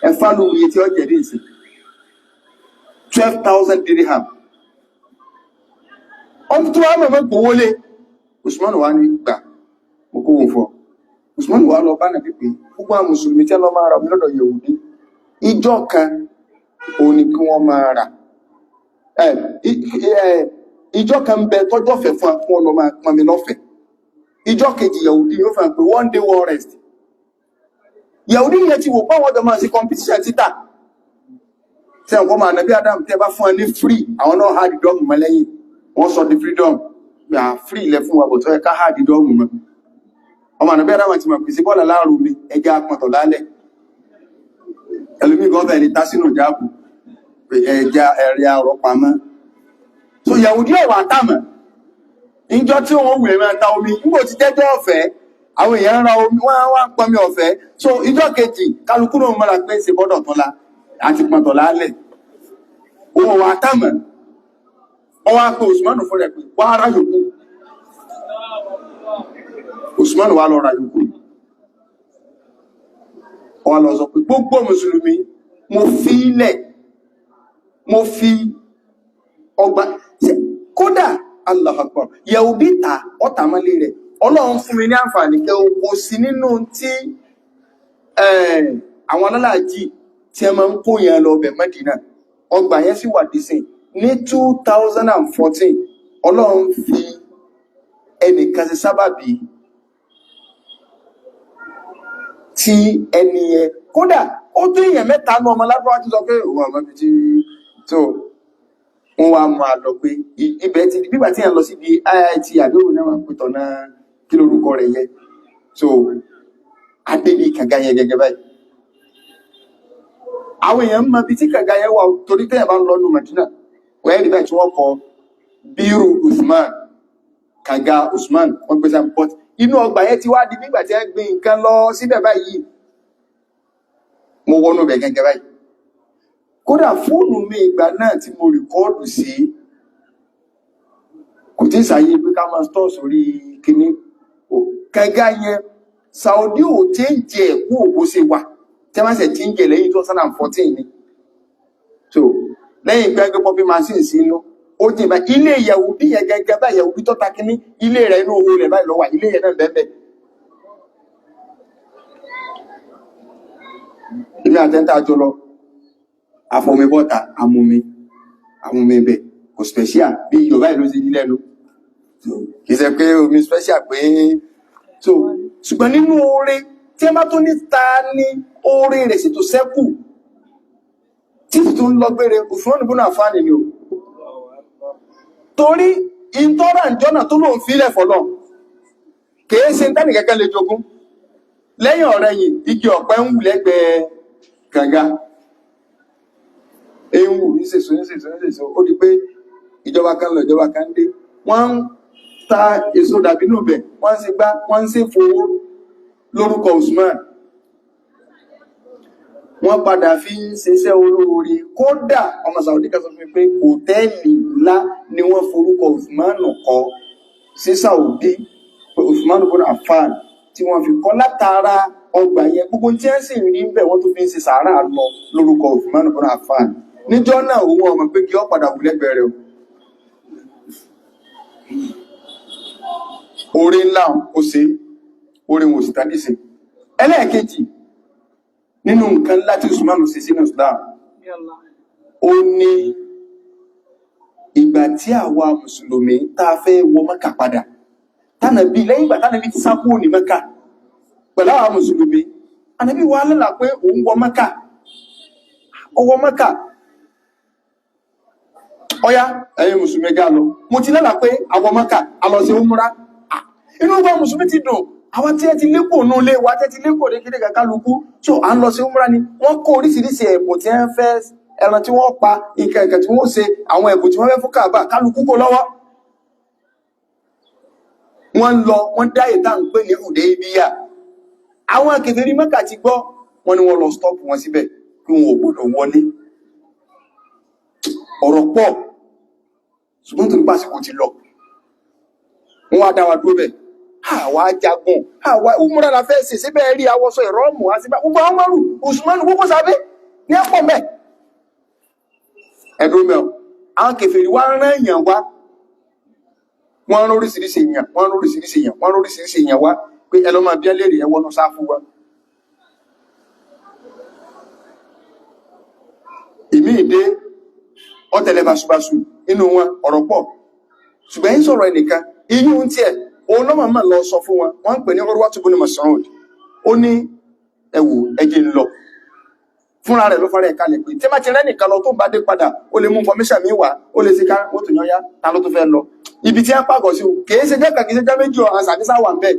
Ẹ̀fà ló iye tí ó jẹ́ ní ìsìn, 12,000 dirham. Ọdún tó wá mọ̀mọ́ gbowó lé, Usman wá ní gbà, mo kó wọn fọ. Usman wá lọ bá nàbí pé gbogbo àwọn mùsùlùmí tí wọ́n lọ máa ra omi lọ́dọ̀ Yehudi, ìjọ kan òun ni kí wọ́n máa rà. Ìjọ kan bẹ tọ́jọ́ fẹ́ fún wa kí wọ́n lọ máa pọnmi lọ́fẹ̀ẹ́. Ìjọ kejì, Yehudi yóò fẹ́ pé one day one rest. Yehudi yẹn ti wò pé àwọn ọjọ́ máa ṣe competition títà tí àwọn ọmọ ànàbí Adam tẹ́ bá fún ẹ ní free, àwọn náà hard dọ́ọ̀mù mọ́ lẹ́yìn, wọ́n sọ di freedom gbà. Free ilẹ̀ fún wa bọ̀ tó yẹ ká hard dọ́ọ̀mù mọ́. Ọmọ ànàbí Adam ti mọ̀ pèsè bọ́ọ̀lù aláàrù mi, ẹja apọ̀tọ̀ lálẹ̀. Ẹlòmíì gan fẹ́ lè tá sínú ìjáàbù pé ẹja ẹ̀rẹ̀ àrọ̀ pamọ́. So Yahudi ọ̀wà tàmọ̀ ìjọ tí wọ́n wù ẹ̀ máa ta omi nígbò tí jẹ́jọ́ ọ̀fẹ́, àwọn èèyàn ń ra omi, wọ́n á wá ń pọnmi ọ̀fẹ́. So ìjọ kejì, kálukú náà mọ́ra pé ṣe bọ́dọ̀ tán la àti pọ̀ntọ̀ lálẹ̀. Òun wà tàmọ̀, wọ́n wá pé Usman fún rẹ̀ pé wá ara yòókù. Usman wá lọ ra yòókù, wọ́n lọ sọ pé gbogbo mùsùlùmí, mo fi ilẹ̀, mo fi ọgbà. Kódà, Allahu Akbar, Yẹ̀húdí ta ọ̀tà mọ́lé rẹ̀. Ọlọ́run fún mi ní àǹfààní kẹ́ o kò sí nínú tí àwọn alálàájì tí ẹ máa ń kó yẹn lọ bẹ̀ Mẹ́dínà. Ọgbà yẹn sì wà dísìn ní 2014. Ọlọ́run fi ẹnìkan ṣe sábàbí tí ẹni yẹn, kódà ó tó èèyàn mẹ́ta ní ọmọ lábúrò ti sọ pé òun àmọ́ ibi tí tó wọ́n wá máa lọ pé ibẹ̀ ti bígbà tí yẹn lọ síbi IIT àbí òun náà máa ń pè tọ̀nà kí lórúkọ rẹ̀ yẹ. So adébi kànga yẹn gẹ́gẹ́ báyìí, àwọn èèyàn mọ ibi tí kànga yẹn wà o, torí tẹ́yẹ̀ bá ń lọ nù Mẹdínà wẹ́ẹ́ rí báyìí tí wọ́n kọ bírù Usman, kànga Usman, wọ́n gbé sáà. But inú ọgbà yẹn ti wá di nígbà tí wọ́n gbin nǹkan lọ síbẹ̀ báyìí. Mo wọnú bẹ̀ gẹ́gẹ́ báyìí, kódà fóònù mi ìgbà náà tí mo record sí kò tí ì sáyé pé ká máa stọ̀ sórí kíní. Kànga yẹn, Saudi ò change ẹ̀ kú òbó ṣe wà tí wọ́n ṣe change ẹ̀ lẹ́yìn 2014 ni. So lẹ́yìn gbẹ́gbẹ́ pumping machine sí inú ó jìn báyìí, ilé Yahudi yẹn gẹ́gẹ́ báyìí, Yahudi tó ta kíní, ilé rẹ̀ inú owó rẹ̀ báyìí ló wà, ilé yẹn náà bẹ́ẹ̀ bẹ́ẹ̀. Èmi àtẹ́ńtà jọ lọ àfọmi bọ́ta, amumi amumi bẹ̀ kò special bí Yorùbá ìlú ṣe ní lẹ́nu, kì í ṣe pé omi special pé. So ṣùgbọ́n nínú oore tí ẹ bá tó ní ta ní oore rẹ̀ sì tó sẹ́kù tí sì tún lọ gbére, Usman ibn Affan ni o, torí ìtọ́rà ìjọ́nà tó lóun fílẹ̀ fọlọ́ kìí ṣe tẹ́nì kẹ́kẹ́ lè jogún. Lẹ́yìn ọ̀rẹ́ yìí, igi ọ̀pẹ ń wù lẹ́gbẹ̀ẹ́ kànga, ń wù ń sèso ń sèso ń sèso. Ó di pé ìjọba kan lọ, ìjọba kan dé, wọ́n ń ta èso dàbínú bẹ̀, wọ́n ń ṣe gbá, wọ́n ń ṣe fowó lórúkọ Usman. Wọ́n padà fi ń ṣiṣẹ́ olóore. Kódà ọmọ Saudi kan sọ fún mi pé hòtẹ́ẹ̀lì ńlá ni wọ́n forúkọ Usman kọ́ sí Saudi, pé Usman ibn Affan tí wọ́n fi kọ́ látara ọgbà yẹn. Gbogbo tí wọ́n sì rí bẹ́ẹ̀, wọ́n tó fi ń ṣe sàárà lọ lórúkọ Usman ibn Affan. Níjọ́ náà òun ọmọ pé kí ọ padà wù lẹ́gbẹ̀ẹ́ rẹ̀ o. Oore ńlá ó ṣe, oore wọn ò sì tàbí ṣe. Ẹlẹ́ẹ̀kejì nínú nǹkan ńlá tí Usman ṣe sínú Islam, ó ní ìgbà tí àwa mùsùlùmí tá a fẹ́ wọ Mẹ́kà padà, tánàbí lẹ́yìn ìgbà tánàbí ti sá kúrò ní Mẹ́kà pẹ̀lú àwa mùsùlùmí, ànàbí wa lálàá pé òun wọ Mẹ́kà, ó wọ Mẹ́kà. Ọyá, ẹ̀yin mùsùlùmí, gá lọ, mo ti lálàá pé àwọ Mẹ́kà, a lọ sí umra. Inú gbọ́ mùsùlùmí ti dùn, àwọn tí ẹ ti lékò nù lé wa, tẹ́ ti lékò ní kíní kálukú. So à ń lọ sí umra ni wọ́n kó oríṣiríṣi ẹ̀bùn tí wọ́n fẹ́, ẹran tí wọ́n pa, nǹkan ẹ̀kẹ́ tí wọ́n ṣe, àwọn ẹ̀bùn tí wọ́n fẹ́ fún Káàbà, kálukú kó lọ́wọ́. Wọ́n ń lọ, wọ́n dá ìta ń pè ní Hudaybiya. Àwọn kèfèrí Mẹ́kà ti gbọ́, wọ́n ní wọ́n lọ stop wọn síbẹ̀ kí wọn ò gbọdọ̀ wọlé. Ọ̀rọ̀ pọ̀, ṣùgbọ́n torí pàṣípò ti lọ, wọ́n wá dá wa dúró bẹ̀. Àwa jagun, àwa umra la fẹ́ ṣe síbẹ̀ rí awọsọ ìrọ́mù àti gbogbo àwọn márùn Usman gbogbo sábẹ́ ní ẹ̀pọ̀ mẹ́ ẹ̀dùn mẹ́ o. Àwọn kèfèrí wá rán èèyàn wá, wọ́n rán oríṣiríṣi èèyàn, wọ́n rán oríṣiríṣi èèyàn, wọ́n rán oríṣiríṣi èèyàn wá pé ẹ lọ́ máa bí ẹlẹ́rìí ẹ wọnú sáfù wa. Ìmí ìdé ọ̀tẹ̀lẹ̀ basubasu inú wọn, ọ̀rọ̀ pọ̀, ṣùgbọ́n ń sọ̀rọ̀ ẹnìkan iyún ń tiẹ̀ òun lọ́mọ máa lọ sọ fún wọn. Wọ́n ń pè ní Urwatu ibn Mas'ud. Ó ní ẹwò ẹjẹ ń lọ fúnra rẹ̀ ló fara ẹ̀ kalẹ̀ pé tí má ti rẹ́ nìkan lọ tó ń bá dé padà, ó lè mú information mi wá, ó lè ṣe ká wọ́n tó yan ya ta ló tó fẹ́ lọ ibi tí wọ́n pàgọ́ sí o. Kìí ṣe jẹ́ kan, kìí ṣe jẹ́ méjì, ọ̀hún àṣàbíṣà wà ń bẹ̀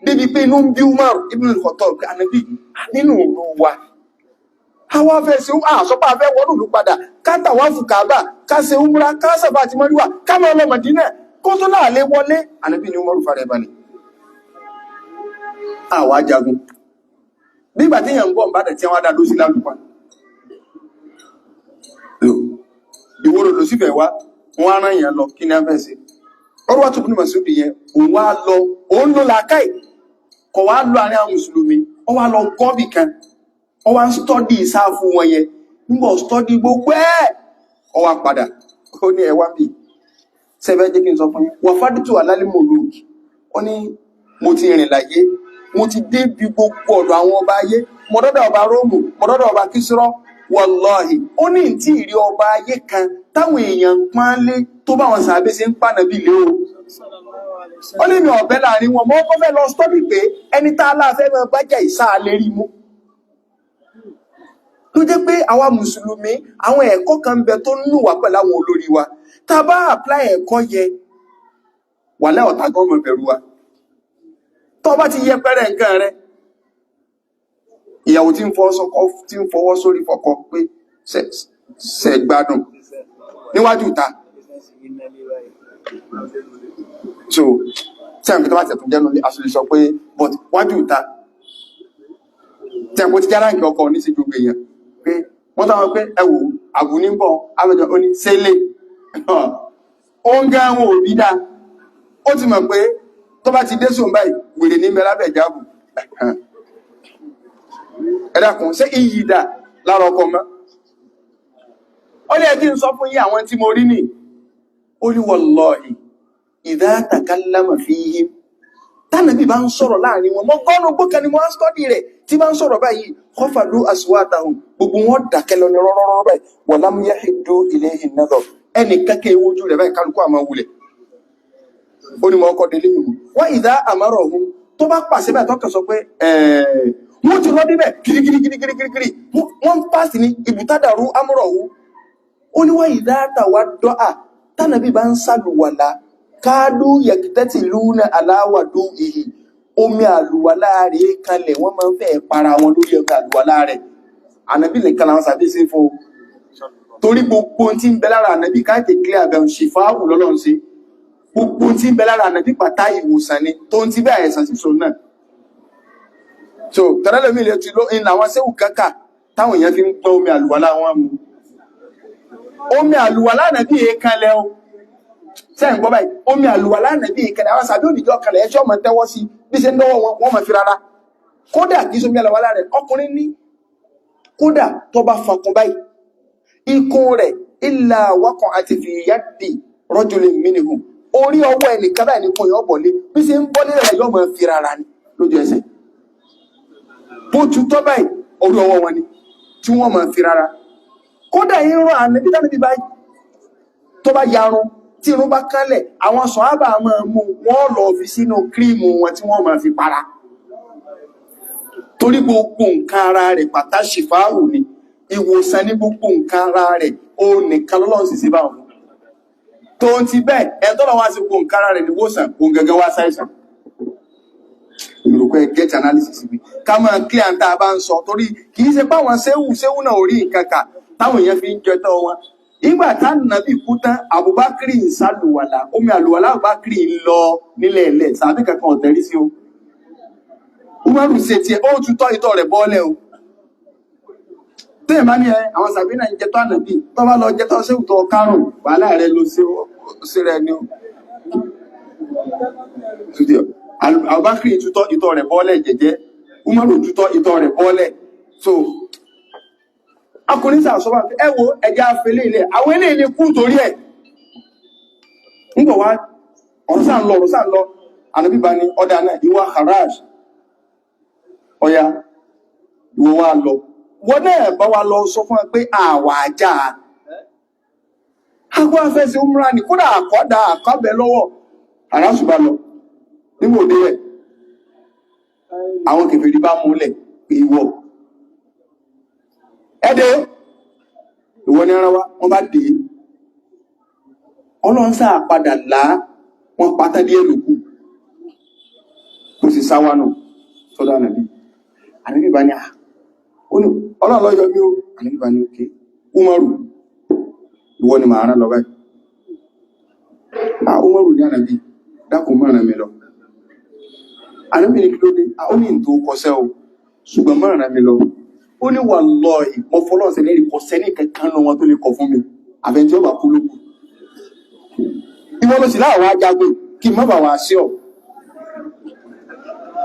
débi pé inú ń bí Umar ibn al-Khattab pé ànábì nínú ìlú wa àwọn afẹ́ ṣe àṣọpá afẹ́ wọnú ìlú padà káta wá fún Kaaba, ká ṣe umra, ká Safa àti Marwa, ká máa lọ Mádínà kó tó náà lé wọlé. Ànábì ní Umaru fara ẹ̀ balẹ̀, àwa jagun nígbà tí èèyàn ń bọ̀ ń bá dẹ̀ tí wọ́n á dá lóṣì lálùpàá ìwòrò ló sì fẹ́ wá, wọ́n á rán èèyàn lọ. Kí ni a fẹ́ ṣe? Urwatu ibn Mas'ud yẹn òun wá lọ, òun ló làákàyè kọ̀ wá lọ àárín àwọn mùsùlùmí, ó wá lọ gọ́bì kan, ó wá ń stọ́dì ìsáàfù wọn yẹn. Nígbà ó stọ́dì gbogbo ẹ̀, ó wá padà, ó ní ẹ wá bì sẹ́fẹ́ jẹ́ kí n sọ fún yín, wà fádùtù alálìmọ̀lùkì. Ó ní mo ti rìn láyé, mo ti débi gbogbo ọ̀dọ̀ àwọn ọba ayé, mo dọ́dọ̀ ọba Róòmù, mo dọ́dọ̀ ọba Kísírọ́, wàláhì, ó ní tí ìrí ọba ayé kan táwọn èèyàn ń pọ́n lé tó bá wọn sàbẹ̀ ṣe ń pànà bí lé o. Ó ní mi ọ̀bẹ láàrin wọn, mo kọ́ fẹ́ lọ stọ́dì pé ẹni tá a láfẹ́ máa bájà ìsá lè rí mú. Ló jẹ́ pé àwa mùsùlùmí, àwọn ẹ̀kọ́ kan ń bẹ tó ń nù wá pẹ̀lú àwọn olórí wa. Tá a bá apply ẹ̀kọ́ yẹ, wàhálà ọ̀tá gan mọ̀ bẹ̀rù wa. Tó bá ti yẹpẹrẹ nǹkan rẹ, ìyàwó tí ń fọwọ́ sọkọ, tí ń fọwọ́ sórí fọkọ pé ṣe gbádùn níwájú ìta. So tí àwọn tó bá tẹ̀tún jẹ́nu aṣọ lè sọ pé but wájú ìta tí àwọn ti jára nǹkan ọkọ̀ ní sí gbogbo èèyàn pé wọ́n táwọn pé ẹ wò àbù ní bọ̀ abẹ́jọ ó ní sẹ́lẹ̀ ó ń gán àwọn òbí dá. Ó ti mọ̀ pé tó bá ti dé sóun báyìí, wèrè ní bẹ lábẹ́ ìjáàbù. Ẹ dákun, ṣé iyì dà lára ọkọ mọ́? Ó ní ẹ kí n sọ fún yín àwọn tí mo rí nì. Ó ní wallahi idha takallama fihim, tánàbí bá ń sọ̀rọ̀ láàrin wọn, mọ́ gọ́nù gbókan ni wọ́n á stọ́dì rẹ̀ tí bá ń sọ̀rọ̀ báyìí, khafadu aswatahum, gbogbo wọn dákẹ́ lọ ní rọ́rọ́rọ́ báyìí, walam yahiddu ilayhi an-nadhar, ẹnì kẹ́kẹ́ wojú rẹ̀ báyìí, kálukú àmọ́ wulẹ̀. Ó ní mọ́ ọkọ̀ délé yìí wa idha amarahum, tó bá pàṣẹ báyìí tọ́kàn sọ pé wọ́n ti rọ́ débẹ̀ kirikirikirikiri, wọ́n ń pàṣẹ ní ibtadaru amrahu. Ó ní wa idha tawadda'a, tánàbí bá ń sàlùwàlá, káàdù yẹ̀kítẹ́tì lúnà aláwàdú ìhì, omi àlùwàlá rẹ̀ kalẹ̀, wọ́n máa ń fẹ́ para wọn lórí omi àlùwàlá rẹ̀. Ànábì nìkan làwọn sàbí sí fún o, torí gbogbo ohun tí ń bẹ lára ànábì káàkiri clear abẹ́ ṣìfáàwù lọ́lọ́run sí. Gbogbo ohun tí ń bẹ lára ànábì pátá ìwòsàn ni, tó ń ti bẹ́ àìsàn sísọ náà. So tẹ́lẹ̀mí lè ti ló ń làwọn séwù kẹ́kà táwọn èèyàn fi ń gbọ́ omi àlùwàlá wọn mu. Omi àlùwàlá ànábì yẹn kalẹ̀ o, sẹ́yìn gbọ́ báyìí, omi àlùwàlá ànábì ìkẹlẹ̀ àwọn sàbí òdìjọ́ kalẹ̀ ẹjọ́ ọmọ tẹ́wọ́ sí bí ṣe ń dọ́wọ́ wọn, wọ́n mọ̀ fi rárá. Kódà kìí sómi àlùwàlá rẹ̀ ọkùnrin ní, kódà tó bá fakun báyìí ikùn rẹ̀ ìlà wákan àti fìyàdì rajulin minhum, orí ọwọ́ ẹnìkan báyìí nìkan yọ bọ̀lé, bí ṣe ń bọ́lé rẹ̀ yọ mọ̀ fi rárá ni lójú ẹsẹ̀. Bó tutọ́ báyìí orí ọwọ́ wọn ni tí wọ́n mọ̀ fi rárá. Kódà irun ànábì tánàbí báyìí tó bá yarun, tí irun bá kánlẹ̀, àwọn sọ̀hábà máa mú wọ́n lọ fi sínú kírìmù wọn tí wọ́n máa fi para, torí gbogbo nǹkan ara rẹ̀ pátá ṣìfáàrù ni, ìwòsàn ní gbogbo nǹkan ara rẹ̀, ó nìkan lọ́lọ́run sì sí báwọn tó ń ti bẹ́ẹ̀. Ẹ̀ tọ́lọ́ wá sí gbogbo nǹkan ara rẹ̀ ní ìwòsàn, òun gẹ́gẹ́ wá ṣàìsàn. Ìrùkọ́ ẹ get analysis mi. Ká máa clear tá a bá ń sọ torí kì í ṣe páwọn séwù séwù náà ò rí nǹkan kà táwọn èèyàn fi ń jẹtọ wọn. Ìgbà tánàbì kú tán, Abubakar ń sálùwàlà, omi àlùwàlà Abubakar ń lọ nílẹ̀ ẹ̀lẹ̀, sàbí kankan ọ̀tẹ́rí sí o. Umaru ṣe tiẹ̀, ó tutọ́ ìtọ́ rẹ̀ bọ́ọ̀lẹ̀ o. Téèyàn bá ní ẹ, àwọn sàbí náà ń jẹtọ́ ànàbì, tó bá lọ jẹtọ́ séwù tó kárùn, wàhálà rẹ ló ṣe rẹ ni o. Abubakar tutọ́ ìtọ́ rẹ̀ bọ́ọ̀lẹ̀ jẹ́jẹ́, Umaru tutọ́ ìtọ́ rẹ̀ bọ́ọ̀lẹ̀. So, akùnrin sàṣọ́bà ẹ wo ẹja afẹ́lẹ́ ilẹ̀, àwọn eléyìí lè kú torí ẹ̀. Ń bọ̀ wá, ọ̀rọ̀ sáà ń lọ, ọ̀rọ̀ sáà ń lọ, ànàbí bá ní ọ̀dà náà, ìwà haraj, ọya, ìwọ wa lọ. Wọ́n náà bá wa lọ sọ fún ẹ pé àwà ajá. Agbó afẹ́sẹ̀ umra ni, kódà àkọ́dà àkọ́bẹ̀ lọ́wọ́, àrásù bá lọ. Nígbà òde rẹ̀, àwọn kèfèrí bá múlẹ̀ pé ìwọ. Ẹ̀dẹ́, ìwọ ni ara wa, wọ́n bá dé. Ọlọ́run sáà padà lá, wọ́n pátá díẹ̀ lókù. Kò sì sáwá nù sọ́dọ̀ ànàbí. Ànàbí bá ní à, ó ní Ọlọ́run ló yọ mí o. Ànàbí bá ní òkè. Umaru, ìwọ ni màá rán lọ báyìí. À, Umaru ní ànàbí, dákun má rán mi lọ. Ànàbí ní kí ló dé? À, ó ní ìtò kọsẹ́ o, ṣùgbọ́n má rán mi lọ. Ó ní wallahi, mo fọlọ́run ṣe lérí kọsẹ́ ní kankan nù wọn tó lè kọ fún mi. Àfẹn tí ó bá kú ló kù. Ìwọ ló sì láwọn ajagun kí n má bàa wá sí ọ.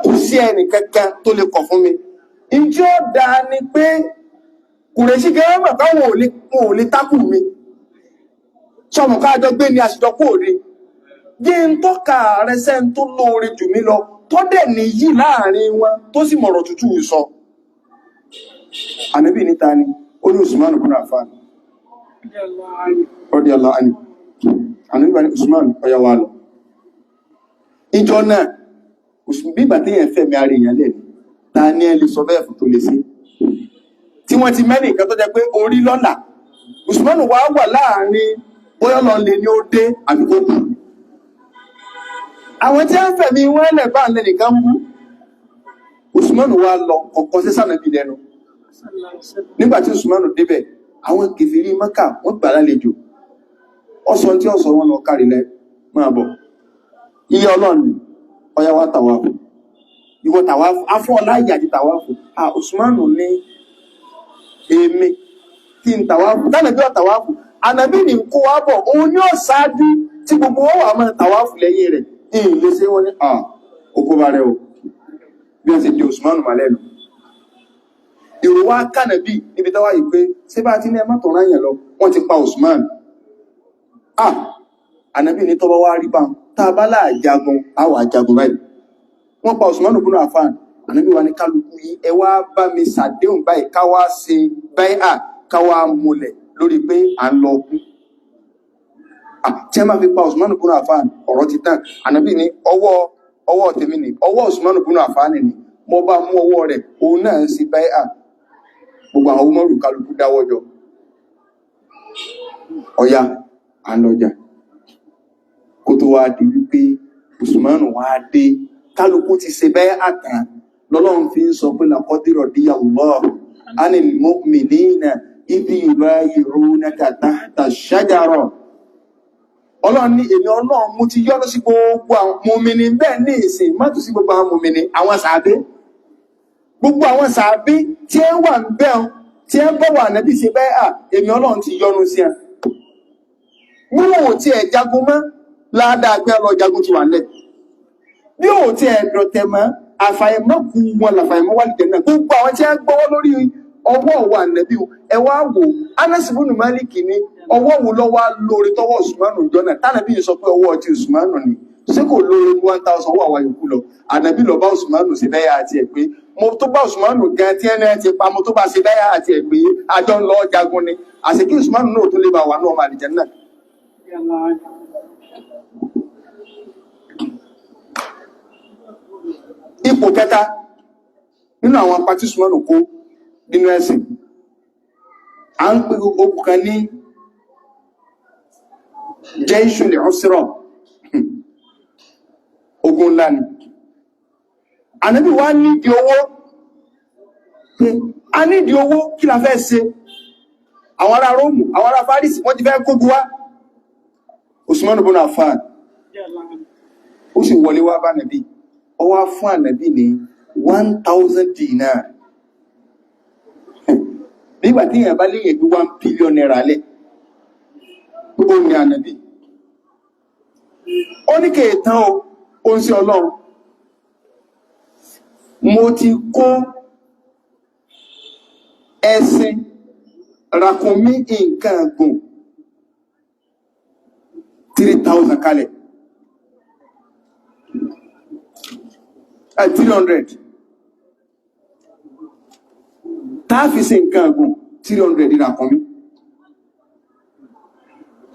Kò sí ẹnì kankan tó lè kọ̀ fún mi. Ǹjẹ́ ó dáa ni pé Kùrẹ́ṣì gẹ́gẹ́ mọ̀ káwọn ò lè tákù mi. Sọmọ káàjọ gbé ni àṣìjọ kú òde. Jẹ́ ń tọ́ka rẹ sẹ́ni tó lóore jù mí lọ, tó dẹ̀ níyì láàrin wọn, tó sì mọ̀rọ̀ tútù sọ. Ànábì níta ni, ó ní Usman ibn Affan, radiyallahu anhu. Ànábì bá ní Usman ọya wa lọ. Ìjọ náà, bí ìgbà téèyàn fẹ̀mí ara èèyàn lẹ̀ ni, ta ni ẹ lè sọ bẹ́ẹ̀ fún tó lè ṣe? Tí wọ́n ti mẹ́nì kan tó jẹ́ pé orí lọ́là, Usman wá wà láàrin bóyá lọ lè ní ó dé àbí kó kú. Àwọn tí wọ́n fẹ̀mí wọ́n lẹ̀ bá lẹ́nìkan mú. Usman wá lọ kọ̀kọ́ sí sànàbí lẹ́nu. Nígbà tí Usman débẹ̀, àwọn kèfèrí Mákà wọ́n gbà lálejò. Ọ̀sán tí ọ̀sán wọn lọ kárí lẹ máa bọ̀. Ilé Ọlọ́run ni, ọya wá tàwáàfù. Ìwọ tàwáàfù, afọ́ ọláyà àti tàwáàfù. À Usman ní èmi kí n tàwáàfù. Tánàbí ọ̀ tàwáàfù. Ànàbí ní kó wá bọ̀, òun ní ọ̀sáájú tí gbogbo wọn wà máa tàwáàfù lẹ́yìn rẹ̀. Ìyìn lè ṣe wọ́n ní à okó bá rẹ o. Bí wọ́n ṣe di Usman mọ́lẹ̀ nù. Èrò wá kànàbí níbi táwà yìí pé ṣé bá ti ní ẹmọ́ tó ráyàn lọ, wọ́n ti pa Usman. Ah! Ànàbí ní tọ́bọ́ wá rí bá ń tá a bá láàjagun, a wà jagun báyìí. Wọ́n pa Usman ibn Affan. Ànàbí wa ní kálukú yìí, ẹ wá bá mi ṣàdéhùn báyìí, ká wá ṣe báyà, ká wá múlẹ̀ lórí pé à ń lọ kú. Ah! Tí ẹ máa fi pa Usman ibn Affan, ọ̀rọ̀ ti tán. Ànàbí ní ọwọ́ ọwọ́ tèmi ni, ọwọ́ Usman ibn Affan ni, mo bá mú ọwọ́ rẹ̀, òun náà ń ṣe báyà. Gbogbo àwọn Umaru kálukú dáwọ́ jọ. Ọya, à ń lọjà. Kó tó wá di wípé Usman wá dé, kálukú ti ṣe bẹ́ẹ̀ àtàn. Lọ́lọ́run fi ń sọ pé laqad radiyallahu anil mu'minina idh yubayi'unaka tahta ash-shajara. Ọlọ́run ní èmi Ọlọ́run mo ti yọ́nú sí gbogbo àwọn mùmìnì bẹ́ẹ̀ ní ìsìn, má tún sí gbogbo àwọn mùmìnì, àwọn sàábé. Gbogbo àwọn sàábé tí ẹ wà ń bẹ́ ọ, tí ẹ ń bọ̀ wà nẹ́bí ṣe bẹ́ẹ̀ à, èmi Ọlọ́run ti yọ́nú sí ẹ. Bí wọn ò tiẹ̀ jagun mọ́, ládàá pé lọ jagun ti wà lẹ̀. Bí ò tiẹ̀ dọ̀tẹ̀ mọ́, àfàìmọ́ kú wọn làfàìmọ́ wà lìjẹ̀ náà. Gbogbo àwọn tí ẹ ń gbọ́wọ́ lórí ọwọ́ wà nẹ́bí o, ẹ wá wò, Anas ibn Malik ní ọwọ́ wo lọ́wọ́ lórí tọwọ́ Usmanu jọ náà, tánàbí sọ pé ọwọ́ ti Usmanu ni. Ṣé kò lóore ní 1000 ọwọ́ àwa yòókù lọ? Ànàbí lọ bá Usmanu ṣe bẹ́yà àti ẹ̀ pé mo tó bá Usmanu gan tí ẹni ẹ ti pa mo tó bá ṣe bẹ́yà àti ẹ̀ pé àjọ ń lọ jagun ni. Àṣekí Usmanu náà tó lè bá wà ní ọmọ àlìjẹ́ náà. Ipò kẹta nínú àwọn apá tí Usmanu kó nínú ẹ̀sìn, à ń pè ogun kan ní Jayshul Usra. Ogun ńlá ni. Ànábì wá nídìí owó pé a nídìí owó, kí la fẹ́ ṣe? Àwọn ará Róòmù, àwọn ará Fárísì, wọ́n ti fẹ́ kógun wá. Usman ibn Affan ó sì wọlé wá bá Ànábì, ó wá fún Ànábì ní 1,000 dinar. Nígbà tí èèyàn bá léèyàn gbé ₦1 billion lẹ̀, ó ní Ànábì, ó ní kèétán o, ó ń sí Ọlọ́run, mo ti kó ẹṣin, ràkúnmí, nǹkan gùn 3,000 kalẹ̀, 300 táà fi ṣe nǹkan gùn, 300 ràkúnmí.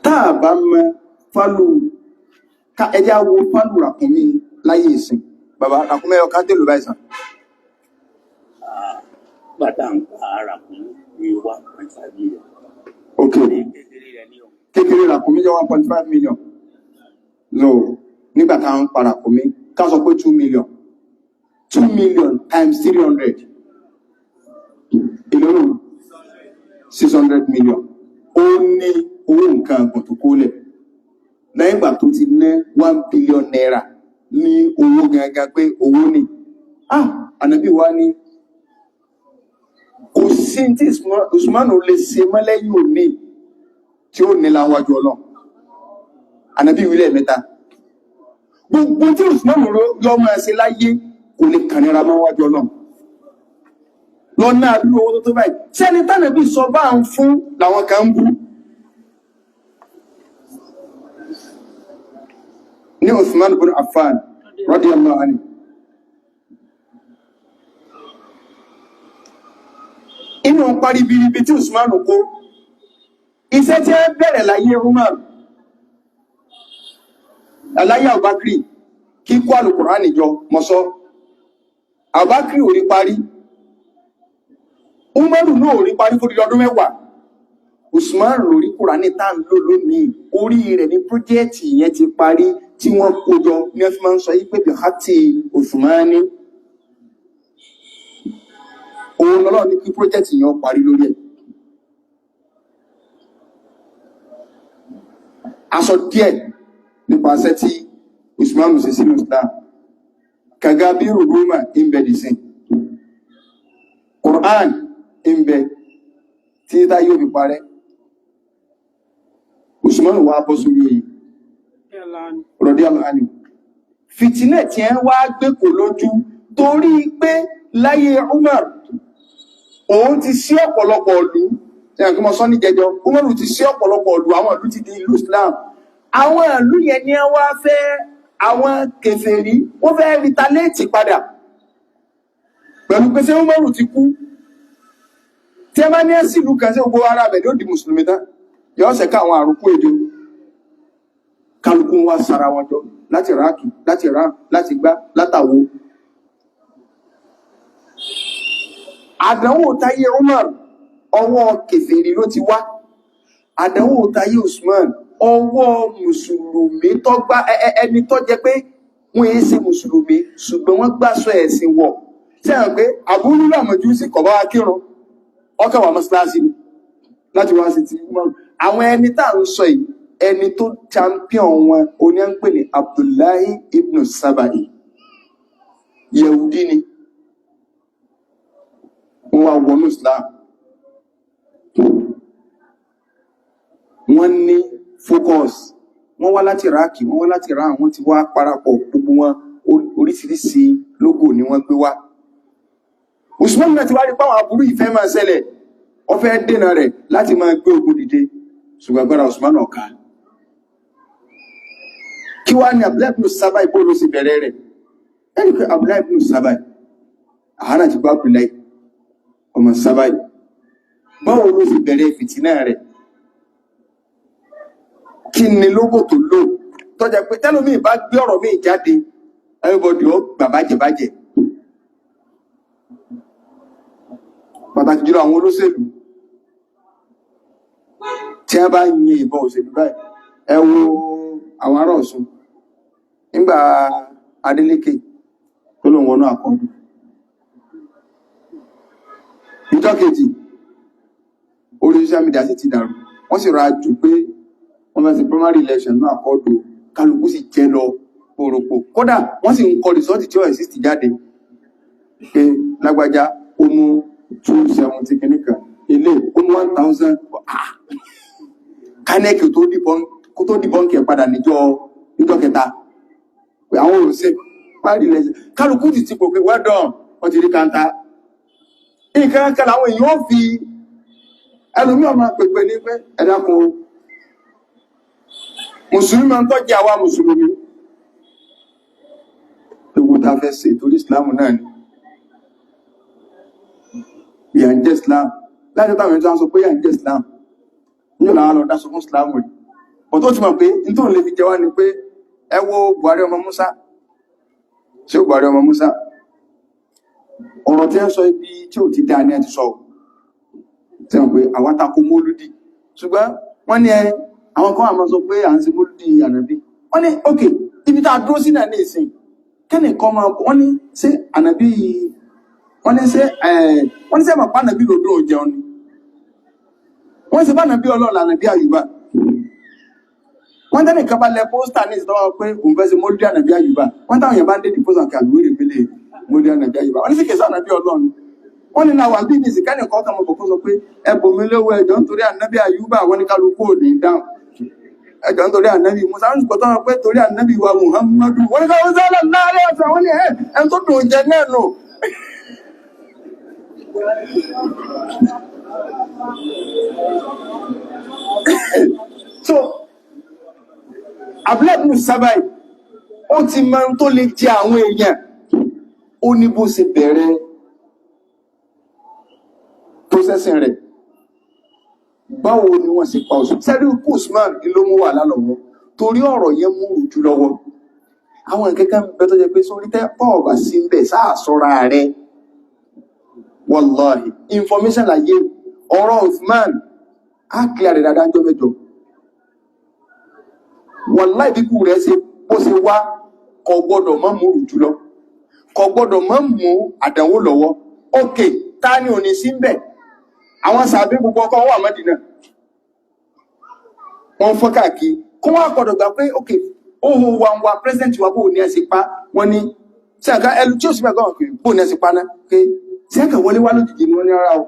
Táà bá mọ fálù ẹjá wo fálù ràkúnmí láyé ìsìn, bàbá, ràkúnmí ẹyọ kan tèlò báyìí sàn. Bàtà ń pa ara kún ní 1.5 million. Ok. Ní kékeré rẹ̀ ní o. Kékeré ràkúnmí jẹ́ 1.5 million. No, nígbà táwọn ń pa ràkúnmí, ká sọ pé 2 million, 2 million times 300, èló nù? 600 million. Ó ní owó nǹkan àgbọ̀n tó kólẹ̀ lẹ́yìn ìgbà tó ti ná ₦1 billion ní owó gangan, pé owó ni. Ah, Ànábì wa ní kò sí tí Usmanu lè ṣe mọ́ lẹ́yìn òní tí ó ní láwájú Ọlọ́run. Ànábì wílẹ̀ mẹ́ta, gbogbo tí Usmanu yọ máa ṣe láyé kò lè kànira mọ́ wájú Ọlọ́run lọ́nà àdúrà owó tó tó báyìí. Sẹ́ni tánàbí sọ bá ń fún làwọn kan ń bú ní Usman bin Affan radiyallahu anhu. Inú parí biribi tí Usman kó, iṣẹ́ tí ẹ bẹ̀rẹ̀ láyé Umar, aláyé Abubakar, kíkó Al-Qur'ani jọ mọ́sọ́, Abubakar ò rí parí, Umaru náà ò rí parí fún ọdún 10. Usman lórí Kùránì tá ń lò lónìí, orí rẹ̀ ní pírójẹ́tì yẹn ti parí tí wọ́n kó jọ ní ẹ fi máa ń sọ yí pé bí hati Usmani, òun lọ́lọ́ ní kí pírójẹ́tì yẹn ó parí lórí ẹ̀. Aṣọ díẹ̀ nípasẹ̀ tí Usman ṣe sínú Islam, kàga bí rúrúmà ń bẹ dì sí Quran ń bẹ tí tá yóò fi parẹ́. Usman wá bọ́ sórí oyè radiyallahu anhu. Fìtínà tí ẹ wá gbé kò lójú, torí pé láyé Umar, òun ti sí ọ̀pọ̀lọpọ̀ ìlú tí a kí mọ́ sọ ní jẹjọ. Umar ti sí ọ̀pọ̀lọpọ̀ ìlú, àwọn ìlú ti di ìlú Islam. Àwọn ìlú yẹn ni wá fẹ́, àwọn kèfèrí wọ́n fẹ́ retaliate padà pẹ̀lú pé ṣé Umar ti kú, tí ẹ bá ní ẹ̀sìn ìlú kan sí gbogbo ara bẹ̀ ló di mùsùlùmí tán, yóò ṣẹ̀ka àwọn àrùn kú èdè. Kálukú wá sara wọn jọ láti Iraki, láti Iran, láti gbá látàwó. Àdánwò táyé Umar, ọwọ́ kèfèrí ló ti wá. Àdánwò táyé Usman, ọwọ́ mùsùlùmí tó gbá ẹni tó jẹ pé wọ́n yé ṣe mùsùlùmí ṣùgbọ́n wọ́n gbàsọ ẹ̀sìn wọ̀. Ṣé àwọn pé àbúrú làmọ̀jú sí kọ̀ bá wa kírun, ọkọ̀ wà mọ́ṣáláṣí ni láti wá sí ti Umar. Àwọn ẹni tá à ń sọ yìí, ẹni tó champion wọn oní à ń pè ní Abdullahi ibn Sabai, Yehudi ni. Wọ́n wá wọnú Islam, wọ́n ní focus, wọ́n wá láti Iraki, wọ́n wá láti Iran, wọ́n ti wá parapọ̀ gbogbo wọn, oríṣiríṣi lógò ni wọ́n gbé wá. Usman náà ti wá rí páwọn aburú ìfẹ́ máa ṣẹlẹ̀, ó fẹ́ dènà rẹ̀ láti máa gbé ogun dìde, ṣùgbọ́n agbára Usman ọ̀ka. Kí wá ní Abdullahi ibn Sabai, bó ló sì bẹ̀rẹ̀ rẹ̀? Ẹni pé Abdullahi ibn Sabai, àhánà ti gbọ́ Abdullahi ọmọ Sabai, báwo ló sì bẹ̀rẹ̀ fìtínà rẹ̀? Kí ni lógò tó lò tọ́jà pé tẹ́lómi bá gbé ọ̀rọ̀ mi jáde, everybody ó gbà bàjẹ́bàjẹ́, pàtàkì jùlọ àwọn olóṣèlú tí wọ́n bá yin ìbọn òṣèlú báyìí. Ẹ wo àwọn ará Ọ̀ṣun nígbà Adeleke tó lóun wọnú àkọọ́dù. Ìjọ́ kejì, orí social media sì ti dàrú, wọ́n sì ra jù pé wọ́n fẹ́ ṣe primary election náà àkọọ́dù, kálukú sì jẹ́ lọ pòròpò. Kódà wọ́n sì ń kọ result tí ó exist jáde pé lágbájá ó mú 270 kìíní kan, ilé ó mú 1000. Kánẹ́kì kó tó dìbọ́ǹkì ẹ̀ padà níjọ́ kẹta pé àwọn ò ṣe primary election, kálukú sì ti pò pé well done, wọ́n ti rí kanta. Nǹkan kan làwọn èèyàn ó fi ẹlòmí ọmọ pèpè ní pé ẹ dákun o, mùsùlùmí máa ń tọ́jú àwa mùsùlùmí, gbogbo tá a fẹ́ ṣe torí Islam náà ni ìyà ń jẹ́ Islam. Láti táwọn èèyàn tó ń sọ pé ìyà ń jẹ́ Islam, níjọ́ làwọn lọ dáṣọ fún Islam rí bọ̀ tó ti mọ̀ pé nítorí lè fi jẹ wá ni pé ẹ wo Buhari ọmọ Musa, ṣé Buhari ọmọ Musa, ọ̀rọ̀ tí ẹ ń sọ ibi tí ò ti dáa ní ẹ ti sọ tí wọ́n pé àwa tako mólúdì, ṣùgbọ́n wọ́n ní ẹ àwọn kan àmọ́ sọ pé à ń ṣe mólúdì ànábì. Wọ́n ní ok, ibi tá a dúró sí náà ní ìsìn kẹ́nìkan máa wọ́n ní ṣé ànábì, wọ́n ní ṣé ẹ̀ wọ́n ní ṣé màpá ànábì lòdùn ò jẹun ni, wọ́n ṣe bá ànábì ọlọ́ọ̀lá ànábì àyùbá. Wọ́n tẹ́nìkan bá lẹ pósítà ní ìsìtọ́wọ́ pé òun fẹ́ ṣe mólúdì ànábì àyùbá, wọ́n táwọn èèyàn bá ń dé di pósítà kí àbúrò rẹ̀ mélèé mólúdì ànábì àyùbá, wọ́n ní sì kèsì ànábì ọlọ́run. Wọ́n ní náà bí nìsí kẹ́nìkan kan mọ̀ kó sọ pé ẹbùn mi lówó ẹjọ́ nítorí ànábì àyùbá, wọ́n ní kálukú ò ní dáhùn. Ẹjọ́ nítorí ànábì Musa, wọ́n sì pọ̀ tọ́wọ́ pé torí ànábì wa Muhammadu, wọ́n ní káwọn sálà láàrin ọ̀sán, wọ́n ní ẹ̀ ẹ̀ tó dùn jẹ náà nù. So Abdullahi ibn Sabai ó ti mọ ohun tó lè jẹ àwọn èèyàn, ó ní bó ṣe bẹ̀rẹ̀ processing rẹ̀, báwo ni wọ́n ṣe pa Usman. Sẹ́rí Usman ló mú wàhálà lọ́wọ́ torí ọ̀rọ̀ yẹn mú rújú lọ́wọ́. Àwọn nǹkan kan bẹ tó jẹ́ pé sórí tẹ́ pọ̀ ọ̀bà sí ń bẹ̀ sáà sọ́ra rẹ̀, wallahi information láyé ọ̀rọ̀ Usman á clear rẹ̀ dáadáa jọ mẹ́jọ. Wallahi bí kú rẹ̀ ṣe bó ṣe wá kò gbọ́dọ̀ má mú rújú lọ, kò gbọ́dọ̀ má mú àdánwò lọ́wọ́. Ok, ta ni ò ní sí ń bẹ̀? Àwọn sàbí gbogbo ọkọ̀ wà Mẹ́dínà, wọ́n fọ́n káàkiri kó wọ́n gbọ́dọ̀ gbà pé ok, ohun wa ń wa president wa bóò ní ẹ ṣe pa. Wọ́n ní tí àká ẹlú tí ó sì gbàgbọ́ pé bóò ní ẹ ṣe pa náà, pé tí ẹ̀kẹ́ wọlé wá lójijì ni wọ́n ní rárá o,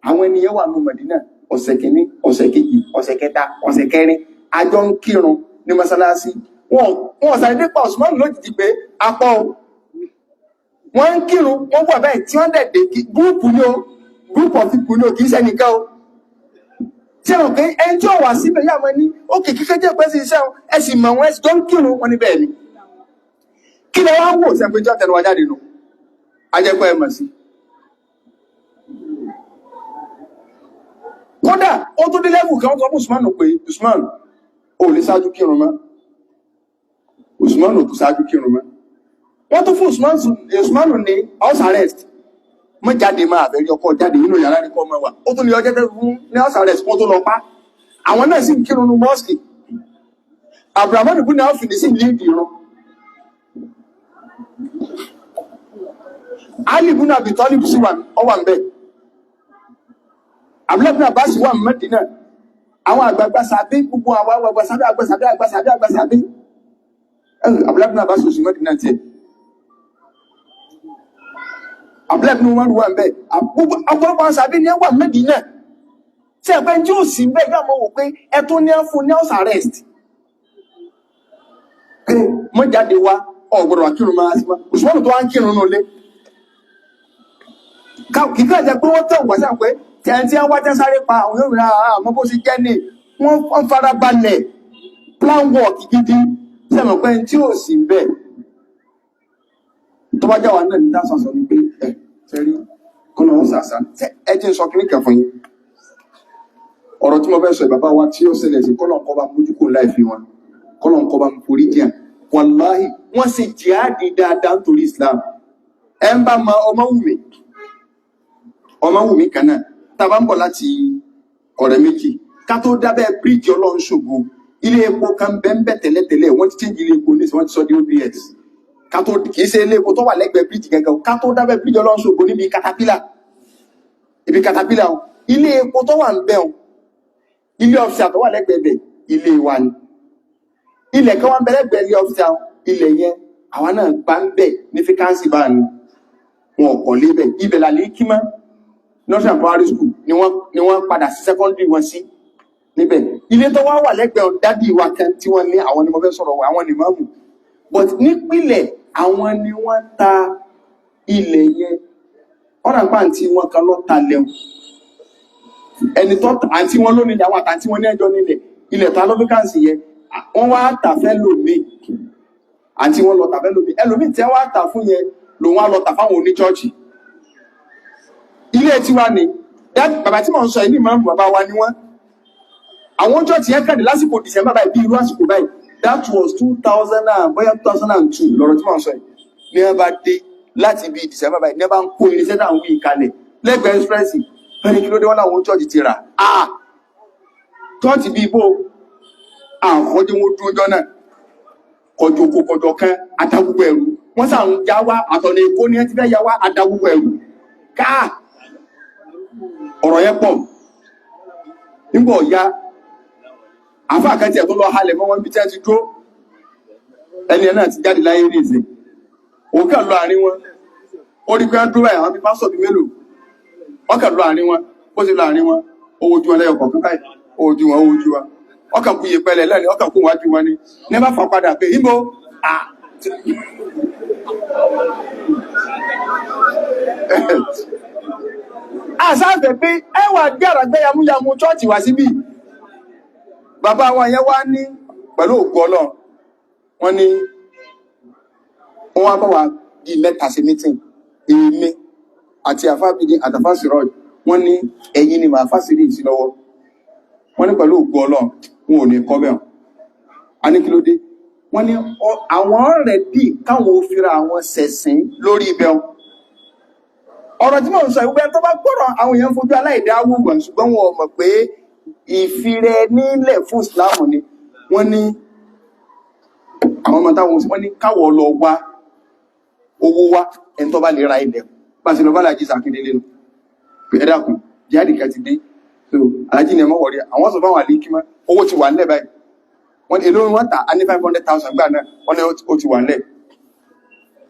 àwọn ènìyàn wà ní Mẹ́dínà ọ̀sẹ̀ kìíní, ọ̀sẹ̀ kejì, ọ̀sẹ̀ kẹta, ọ̀sẹ̀ kẹrin, àjọ ń kírun ní mọ́sálásí. Wọn sáré pa Usman lójijì pé apọ́ o, wọ́n ń kírun, wọ́n wà báyìí tí wọ́n dẹ̀ dé gúrùpù ní o, group of people ní o, kì í ṣẹnìkan o. Tí àwọn pé ẹni tí ó wà síbẹ̀ yà máa ní òkè kíkẹ́ jẹ́ pẹ́ sí iṣẹ́ wọn, ẹ sì mọ̀ wọn, ẹ sì jọ ń kírun wọn níbẹ̀ ni. Kí lẹ wá wò sẹ́pẹ́ tí wọ́n tẹnu wa jáde nù ajẹ́pẹ́ ẹ mọ̀ sí. Kódà ó tó dé lẹ́bù kan, wọ́n sọ fún Usman pé Usman ò lè ṣáájú kírun mọ́, Usman ò tó ṣáájú kírun mọ́. Wọ́n tó fún Usman ní house arrest, mọ́ jáde máa àfẹ́rí ọkọ̀ jáde nínú yàrá ní kọ́ mọ́ wà. Ó tún ní ọjọ́ tẹ́ fún ní house arrest kó tó lọ pa. Àwọn náà sì ń kírun ní mosque. Abrahamu ibn Auf ní sì ń lídìí irun. Ali ibn Abi Talib sì wà, ọ wà ń bẹ̀. Abdullahi ibn Abbas wà Mẹ́dínà. Àwọn àgbààgbà sàbí, gbogbo àwọn àgbààgbà sàbí, àgbà sàbí, àgbà sàbí, àgbà sàbí. Abdullahi ibn Abbas ò sí Mẹ́dínà tiẹ̀. Abdullahi ibn Umar wà ń bẹ̀. Ọ̀pọ̀lọpọ̀ àwọn sàbí ni ẹ wà Mẹ́dínà. Tí ẹ̀pẹ́ tí ó sì ń bẹ̀ yóò mọ̀ wò pé ẹ tó ní fún ní house arrest. Pé mọ́ jáde wá, ọ̀gbọ̀dọ̀ wà kírun máa sí ma. Usman tó wá ń kírun nù lé. Kìí jẹ́ pé wọ́n tẹ̀ wá sí àpẹ́ tí ẹni tí wọ́n wá jẹ́ sáré pa àwọn yóò rà àmọ́ bó ṣe jẹ́ ní wọ́n fara balẹ̀ plan work gidi. Tí ẹ̀mọ̀ pé tí ò sí ń bẹ̀ tó bá jáwa náà ní dáṣà sọ ni pé ẹ sẹ́rí kọ́nà wọn sàṣà ẹ jẹ́ n sọ kíní kan fún yín. Ọ̀rọ̀ tí mo fẹ́ sọ bàbá wa tí ó ṣẹlẹ̀ sí kọ́nà kọ́ bá mójúkò láì fi wọn, kọ́nà kọ́ bá forí jìn. Wàláhì wọ́n ṣe jihadi dáadáa nítorí Islam. Ẹ ń bá ma Ọmọwùmí, Ọmọwùmí kan náà tá a bá ń bọ̀ láti ọ̀rẹ́ méjì ká tó dábẹ́ bíríìjì Ọlọ́run ṣògo, ilé epo kan bẹ́ẹ̀ tẹ́lẹ̀tẹ́lẹ̀, wọ́n ti change ilé epo ní wọ́n ti sọ di OBS. Ká tó, kìí ṣe ilé epo tó wà lẹ́gbẹ̀ẹ́ bíríjì gẹ́gẹ́ o, ká tó dábẹ́ bíríjì Ọlọ́run ṣògo níbi katapila, ibi katapila o, ilé epo tó wà ń bẹ̀ o, ilé ọ́fíìsì tó wà lẹ́gbẹ̀ẹ́ bẹ̀, ilé wa ni. Ilẹ̀ kan wà ń bẹ lẹ́gbẹ̀ẹ́ ilé ọ́fíìsì àwọn, ilẹ̀ yẹn àwa náà gbá ń bẹ̀ ní fíkánsì bá ní, wọn ò kọ̀ lébẹ̀. Ibẹ̀ làlẹ́ kímọ́ Northern Primary School ni wọ́n padà sí secondary wọn sí níbẹ̀. Ilé tó wá wà lẹ́gbẹ̀ẹ́ dádì wa kan tí wọ́n ní, àwọn ni mo fẹ́ sọ̀rọ̀ wọ, àwọn ni mọ́mù, but nípìnlẹ̀ àwọn ni wọ́n ta ilẹ̀ yẹn. Ọ̀nà pàǹtí wọn kan lọ́ ta lẹ́hùn, ẹni tó àǹtí wọn lónìí, àwọn àtàntí wọn ní ẹjọ́ nílẹ̀, ilẹ̀ ta lọ́fíkànsì yẹn, wọ́n wá tà fẹ́ lòmíì. Àǹtí wọn lọ tà fẹ́ lòmíì, ẹlòmíì tí wọ́n wá tà fún yẹn lòun á lọ tà fáwọn oníchọ́ọ̀chì. Ilé tiwa ni bàbá tí mò ń sọ yìí ní ìmáàmù, bàbá wa ni wọ́n. Àwọn chọ́ọ̀chì yẹn kàdé lásìkò December báyìí, bí irú àsìkò báyìí, that was two thousand and bóyá 2002 lọ́rọ̀ tí mò ń sọ yìí, ní wọ́n bá dé láti bí December báyìí, ní wọ́n bá ń kó irinṣẹ́ náà ń wí kalẹ̀ lẹ́gbẹ̀ẹ́ express. Wọ́n ní kí ló dé? Wọ́n láwọn chọ́ọ̀chì ti rà á. Chọ́ọ̀chì bíi bó àkọ́jọ́ wọn dúró jọ náà kọjọ kó kọjọ kan adágúgbò ẹrù, wọ́n sàn ń já wá àtọ̀nà Èkó ní ẹ ti fẹ́ ya wá adágúgbò ẹrù káà. Ọ̀rọ̀ yẹn pọ̀. Nígbà ọ̀ya àfáà kan tiẹ̀ tó lọ halẹ̀ mọ́ wọn bí tí wọ́n ti dúró, ẹni ẹ̀ náà ti jáde láyé ní ìsìn. Òun kàn lọ àárín wọn, ó rí pé wọ́n dúró báyìí, àwọn bíi pásítọ̀ bíi mélòó, wọ́n kàn lọ àárín wọn. Bó ṣe lọ àárín wọn, ó wojú wọn lẹ́yọ̀ kọ̀ọ̀kan báyìí, ó wojú wọn, ó wojú wọn, ọkàn kú yẹpẹlẹ lẹ́ni, ọkàn kú wájú wọn ni ní bá fà padà pé ibo à. Àsáfẹ́ pé ẹ wà gbé àràgbé yamuyamu chọ́ọ̀chì wá síbí. Bàbá wọn yẹn wá ní pẹ̀lú òkú Ọlọ́run, wọ́n ní wọ́n wá bá wa bíi mẹ́ta sí mítìn, èmi àti àfábídé àtàfáṣírọ́ọ̀jì. Wọ́n ní ẹ̀yin ni màá fásirì sí lọ́wọ́. Wọ́n ní pẹ̀lú òkú Ọlọ́run, wọn ò ní kọ́ bẹ́ẹ̀. A ní kí ló dé? Wọ́n ní àwọn ọ̀rẹ́ bíi káwọn ò fira àwọn sẹ̀sìn lórí ibẹ̀ wọn. Ọ̀rọ̀ tí mò ń sọ ìwé tó bá gbọ́rọ̀, àwọn èèyàn fojú aláìdá wò wọ́n, ṣùgbọ́n wọn ò mọ̀ pé ìfirẹ nílẹ̀ fún ìsìláàmù ni. Wọ́n ní àwọn ọmọ táwọn, wọ́n ní káwọ̀ lọ wá owó wá, ẹni tó bá lè ra ilẹ̀. Bá ṣe lọ bá Aláàjì Sàkíndélé nù pé ẹ dákun, jáde kan ti dé. So Aláàjì ni ẹ mọ̀ wọ̀rí, àwọn sọ fáwọn àlékí mọ́, owó ti wà nílẹ̀ báyìí. Wọ́n ní èló ni wọ́n tà á? Ní 500,000 gbà náà. Wọ́n ní ó ti wà nílẹ̀.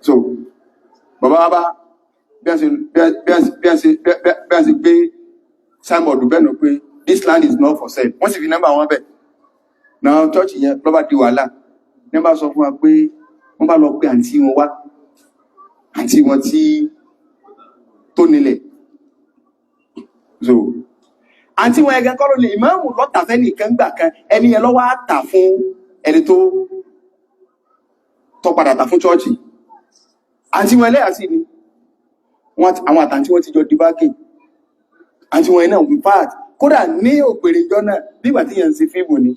So bàbá wa bá bí a ṣe bí a ṣe gbé signboard bẹ́ẹ̀ nù pé this land is not for sale, wọ́n sì fi nọ́mbà wọn bẹ̀ náà. Church yẹn ló bá di wàhálà. Ní wọ́n bá sọ fún wa pé wọ́n bá lọ pé àǹtí wọn wá, àǹtí wọn tí tó nílẹ̀. So àǹtí wọn ẹgẹ kọ́ ló lè, ìmáàmù lọ́tà fẹ́ nìkan gbà kan, ẹni yẹn lọ́wọ́ á tà fún ẹni tó padà tà fún church. Àǹtí wọn ẹlẹ́yà sí ni àwọn àtàntí wọn ti jọ di báàgì. Àǹtí wọn náà, in fact, kódà ní òpèrè ìjọ náà, nígbà tí yẹn ń ṣe fíìmù ni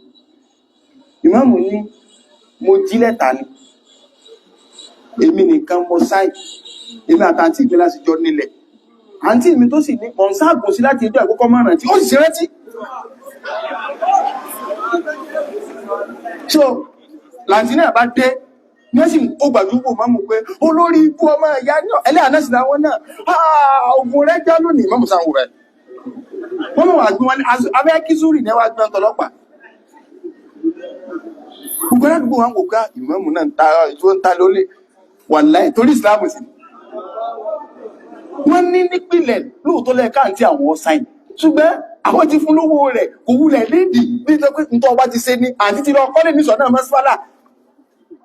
ìmáàmù ní mo jí lẹ́tà ni, èmi nìkan mo sáì, èmi àtàntí mi láti jọ nílẹ̀. Àǹtí mi tó sì ní mọ̀ ń ságùn sí láti ẹjọ́ ìkókọ́ márùn-ún tí ó sì ṣe rántí. So làǹtí náà bá dé ní ó sì ń kó gbàdúgbò mọ́mù pé olórí ikú ọmọ ìyá náà, ẹlẹ́yà náà sì láwọn náà, ogun rẹ̀ já lónìí. Mọ́mù sáwọn rẹ̀ wọ́n mọ̀ wá gbé wọn ní abẹ́ kízúrì ní wàá gbé wọn tọlọ́pàá. Gbogbo aládùúgbò wọn wò ká ìmọ̀mù náà ń ta ìjọ ń ta lólè, wàláhì torí ìsìlámù sí. Wọ́n ní nípìnlẹ̀ lóòótọ́ lẹ́ẹ̀ká àti àwọn sáìn, ṣùgbọ́n àwọn ti fún lówó rẹ̀, kò wulẹ̀ léèdì bí i pé ntọ́ ọba ti ṣe ni àǹtí ti lọ kọ́lé ní sọ̀nà mọ́sálà.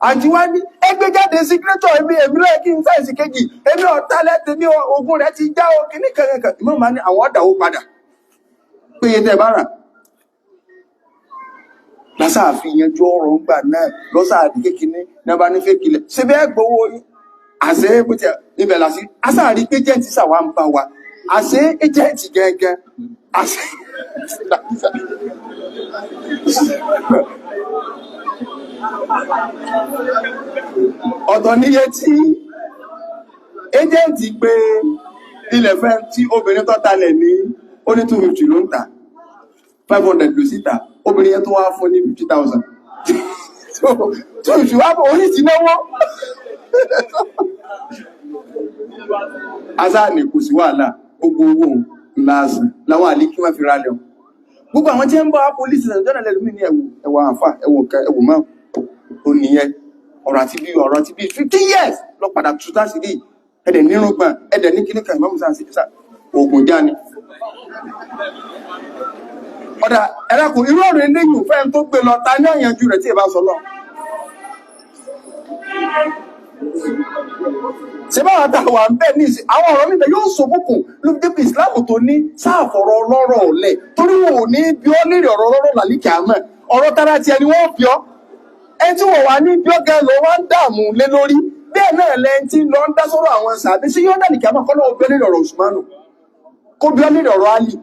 Àǹtí wá ní ẹgbẹ́ jáde sígírẹ́tọ̀, èmi èmi lọ́yẹ̀ kí n sáìsì kejì, èmi ọ̀tá lẹ́tẹ̀ ní ogun rẹ̀ ti já o kìíní kankan. Ìmọ̀ máa ní àwọn ọ̀dàwó padà pé iye tẹ́ ẹ bá rà lásàáfi yanjú ọ̀rọ̀ ńgbà náà lọ́sàádi kékeré ní abá ní fẹ́kìlẹ̀ ṣe bẹ́ẹ̀ gbowó yín. Àṣẹ bó ti ibẹ̀ làṣí asáàrí pé jẹ́ǹtì sàwà ń bá wa, àṣẹ ẹjẹ́ǹtì gẹ́gẹ́ àṣẹ. Ọ̀tọ̀ níye tí ẹjẹ́ǹtì pé ilẹ̀ fẹ́ tí obìnrin tó talẹ̀ ní ó ní 250 ló ń tà, 500 ló sì tà. Obìnrin yẹn tó wá fún ní 50,000, 250 wá bọ̀ orí ti náwó. Asáàní kò sí wàhálà, gbogbo owó ńlá làwọn àlékí wọn fi ralẹ̀ o. Gbogbo àwọn tí ń bá pólísì jọ́nà lẹ́nu mi ní ẹ̀wù ẹ̀wà àǹfà ẹ̀wù nǹkan ẹ̀wù mọ́ ò nìyẹn. Ọ̀rọ̀ àti bí 50 years lọ padà tú tá sí rí ẹ̀dẹ̀ nírúgbọ̀n ẹ̀dẹ̀ ní kíní kan ìmọ̀mù sáà sí sá oògùn já ni. Ọ̀dà ẹ̀rẹ́kùn irú ọ̀rọ̀ eléyìí fẹ́ tó gbé lọ ta ní ọ̀yànjú rẹ̀ tí ì bá sọ lọ. Ṣé báwa tá a wà ń bẹ̀ ní ìsìn àwọn ọ̀rọ̀ níbẹ̀ yóò sọ kókò ló fi débi ìsìláàmù tó ní sáàfọ̀rọ̀ ọlọ́rọ̀ ọ̀lẹ̀, torí wọn ò ní bí ọ́ léèrè ọ̀rọ̀ ọlọ́rọ̀ làlíkì àmọ́ ọ̀rọ̀ tara tiẹ̀ ni wọ́n bí ọ́. Ẹni tí wọ́n wà ní bí ọ́ gan lọ wá ń dààmú lé lórí bẹ́ẹ̀ náà lẹ́yìn tí lọ ń dá sọ́rọ̀ àwọn sàbí sí yóò dàlíkì àmọ́ kọ́ lọ́wọ́ bí ọ́ léèrè ọ̀rọ̀ Usmanu, kó bí ọ́ léèrè ọ̀rọ̀ Ali,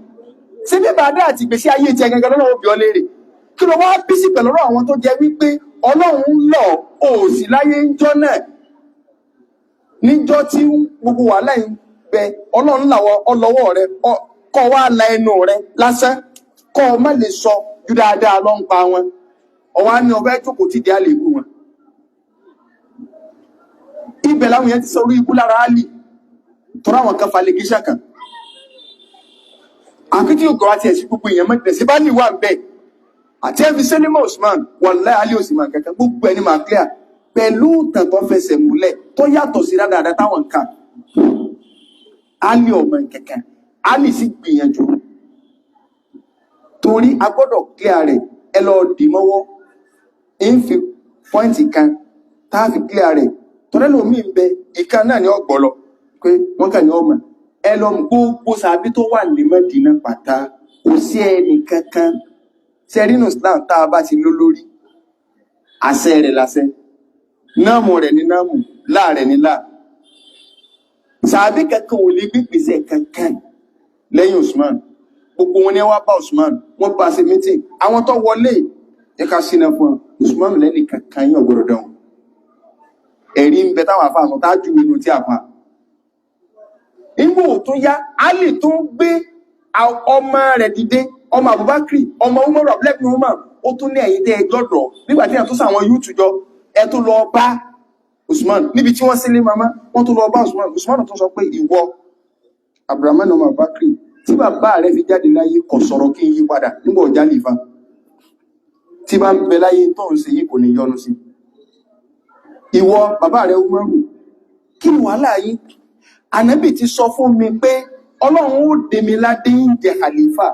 ṣé bí bàdá àti ìgbésí ayé tiẹ̀ gangan lọ́wọ́ bí ọ́ léèrè? Kí ló wá bí sí pẹ̀lú ọ̀rọ̀ àwọn tó jẹ́ wípé Ọlọ́run ń lọ òsì láyé ń jọ́ náà níjọ́ tí gbogbo wàhálà yìí ń bẹ, Ọlọ́run làwọ ọlọ́wọ́ rẹ kọ́ wá la ẹnu rẹ lásán kọ́ ọ má lè sọ ju dáadáa lọ ń pa wọn, ọwọ́ á ní ọbẹ̀ jókòó tí di àlè ìbú wọn. Ibẹ̀ làwọn yẹn ti sọ orí ibú lára Álì tọ́ra àwọn kan falẹ̀ gíṣà kan àkútí ògùn àti ẹ̀sìn gbogbo èèyàn mọ́tẹ̀ sí bá ní wà ń bẹ̀ àti ẹ̀fi sẹ́lẹ̀mọ̀ Usman wàláhì Álì Usman kankan gbogbo ẹni máa clear pẹ̀lú ìtàn tó fẹsẹ̀ múlẹ̀ tó yàtọ̀ sí dáadáa táwọn nǹkan Ali ọmọ kankan. Ali sì gbìyànjú torí a gbọ́dọ̀ clear rẹ̀. Ẹ lọ dì mọ́wọ́ ń fi pọ́ìntì kan tá a fi clear rẹ̀ tọ́lẹ́ lómi ń bẹ ìkan náà ni ọgbọ́ lọ pé wọ́n kàn ní ọmọ ẹ lọ mú gbogbo sàbí tó wà ní Mẹ́dínà pátá, kò sí ẹnì kankan sẹ́rínù Islam tá a bá ti ló lórí àṣẹ rẹ̀ láṣẹ, náàmù rẹ̀ ní náàmù, láà rẹ̀ ní láà. Sàbí kankan ò lè gbígbèsè kankan lẹ́yìn Usman. Gbogbo wọn ni wọ́n bá Usman, wọ́n bá ṣe meeting. Àwọn tó wọlé ẹ ká sínú fún wọn, Usman lẹ́nì kankan yín ọ̀gbọ́dọ̀ dán. Ẹ̀rí ń bẹ táwọn afa sọ tá a ju inú tí a fa. Nígbà tó yá Ali tó ń gbé ọmọ rẹ̀ dìde, ọmọ Abubakar, ọmọ Umaru, Abdullahi Umar, ó tún ní ẹ̀yìn tẹ́ ẹ gbọ́dọ̀ nígbà tí ẹ̀ tó sàwọn yúùtù jọ, ẹ tó lọ bá Usman níbi tí wọ́n sílé mama, wọ́n tó lọ bá Usman. Usman tó sọ pé ìwọ Abdulrahman ọmọ Abubakar tí bàbá rẹ̀ fi jáde láyé kò sọ̀rọ̀ kí n yí padà nígbà ọjà lè fa tí bá ń bẹ láyé tó ń ṣe yìí kò ní yọnu sí. Ìwọ bàbá rẹ̀ Umaru, kí ni wàhálà yín? Ànábì ti sọ fún mi pé Ọlọ́run ó dé mi ládé ń jẹ khalifa,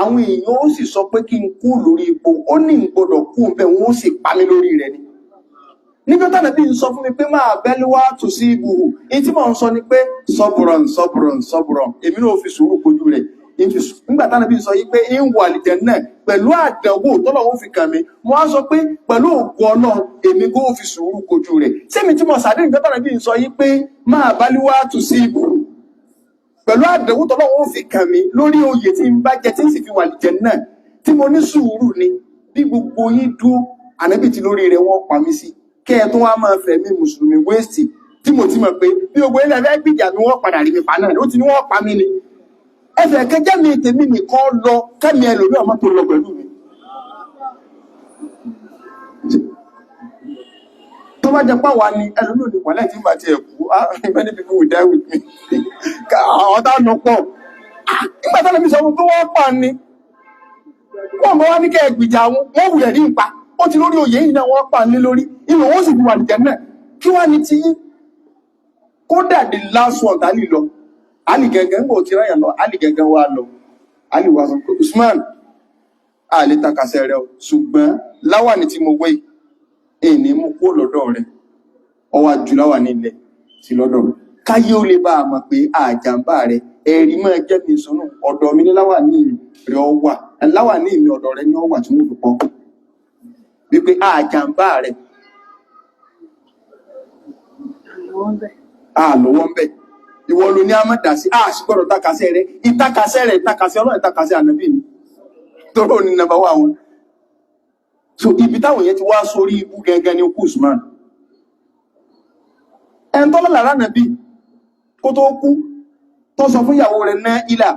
àwọn èèyàn ó sì sọ pé kí n kú lórí ipò, ó ní n gbọ́dọ̀ kú bẹ́ẹ̀, wọ́n ó sì pa mí lórí rẹ̀ ni. Nígbà tí Ànábì ń sọ fún mi pé máa bẹ́lí wá tù sí ibùhù, èyí tí mò ń sọ ni pé sọ́bùrọ̀n sọ́bùrọ̀n sọ́bùrọ̀n, èmi náà fi sùúrù kojú rẹ̀. Nígbà tí Ànábì sọ yí pé ń wọ àlìjánnà pẹ̀lú àdánwò tọ́lọ́run fi kàn mí, mo á sọ pé pẹ̀lú ògo Ọlọ́run èmi kò fi sùúrù kojú rẹ̀. Sẹ́mi tí mo sàdé nígbà tí Ànábì sọ yí pé máa bẹ́lí wá tù sí ibùhù pẹ̀lú àdánwò tọ́lọ́run fi kàn mí lórí oyè tí ń bá jẹ tí ń sì fi wà àlìjánnà tí mo ní sùúrù ni bí gbogbo yín dúró, Ànábì ti lórí rẹ̀ wọ́n pa mí sí kẹ́ ẹ tó wá máa fẹ̀mí mùsùlùmí wéèsì tí mo ti mọ̀ pé bí gbogbo ilẹ̀ fẹ́ gbìjà mi wọ́n padà rí mi pa náà, ó ti ní wọ́n pa mí ni. Ẹsẹ̀ kẹjẹ́ mi tèmi nìkan lọ kẹ́mi ẹlòmíì ọmọ tó lọ pẹ̀lú mi. Tó bá jẹ páwa ni ẹlòmíì ò ní wàhálà tí ń bá tiẹ̀ kú, many people will die with me. Àwọn tá a nù pọ̀ nígbà tá lómi sọ fún pé wọ́n pa ni wọ́n bá wá ní kẹ́ ẹ gbìjà wọn, wọ́n wulẹ̀ ní ipa ó ti lórí oyè yìí náà wọ́n pa ní lórí inú wọn sì fi wà nìjẹ́ náà kí wá ní ti yín. Kódà the last one tálì lọ, Ali gẹ́gẹ́ ń bò tí ráyàn lọ, Ali gẹ́gẹ́ wá lọ, Ali wá sọ pé Usman àlè takasẹ rẹ o, ṣùgbọ́n láwàní tí mo wé èyí mú kó lọ́dọ̀ rẹ, ọwọ́ ajú láwàní ilẹ̀ sí lọ́dọ̀ rẹ káyé ó lè bá a mọ̀ pé àjàmbá rẹ ẹ̀rí máa jẹ́ mi sọnù ọ̀dọ̀ mi ní láwàní rẹ ọ wà, láwàní mi ọ̀dọ̀ rẹ ní ọ wà tí wọ́n fi pọ̀ wípé àjàmbá rẹ àlọ́wọ́ ń bẹ̀. Ìwọ ló ní a má dà sí, a sì gbọ́dọ̀ takasẹ́ rẹ, ìtakasẹ́ rẹ ìtakasẹ́ Ọlọ́run, ìtakasẹ́ ànábì ni tóró ní nàbà wà wọn. So ibi táwọn yẹn ti wá sórí ibú gangan ni kú Usman. Ẹn tọ́lá lára nàbí kó tó kú tó sọ fún ìyàwó rẹ̀ ná ilà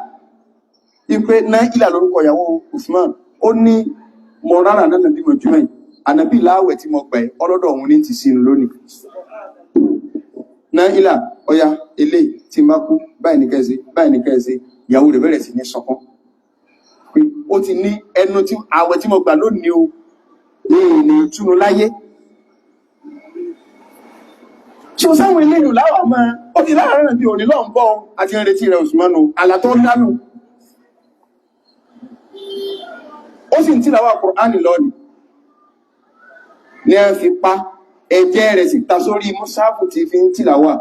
ipe ná ilà lórúkọ ìyàwó Usman, ó ní mo rárá náà nàbí mọ̀júmọ̀ yìí ànábì láwẹ̀ tí mo gbà ẹ́ ọlọ́dọ̀ òun ní ti sínú lónìí. Náà ilà ọya ilé tí n bá kú báyìí ní kẹ́ẹ̀sí, báyìí ní kẹ́ẹ̀sí. Ìyàwó rẹ̀ bẹ̀rẹ̀ sí ní sọkún pé ó ti ní ẹnu tí àwẹ̀ tí mo gbà lónìí o, èyí ní ìtúnu láyé. Tí ó sáwọn eléyìí láwà máa ó ti láàárín bí òní lọ́n bọ́ àti ń retí rẹ̀ Usmanu àlàtọ́ dánù. Ó sì ń tí làwà Kùránì lọ́nìí ní ẹ fi pa ẹ̀jẹ̀ rẹ̀ sì ta sórí mùsáàfù tí fi ń tìlàwà.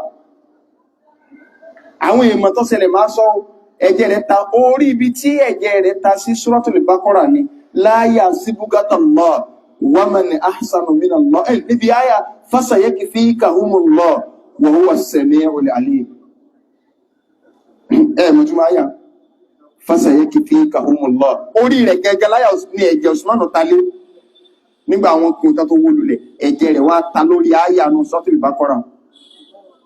Àwọn èèmọ̀ tó ṣẹlẹ̀ máa sọ ẹ̀jẹ̀ rẹ̀ ta orí ibi tí ẹ̀jẹ̀ rẹ̀ ta sí Suratul Baqara ni láyà síbúgátàllah wa man ahsanu minallah ẹ̀ níbi àyà fasayakfikahumullah wa huwa as-sami'ul alim. Ẹ̀ mọ̀túnmọ̀ àyà fasayakfikahumullah orí rẹ̀ gẹ́gẹ́ láyà ní ẹ̀jẹ̀ Usmanu talé nígbà àwọn kún tó wó lulẹ̀, ẹ̀jẹ̀ rẹ̀ wá ta lórí àyà nù Suratul Baqara.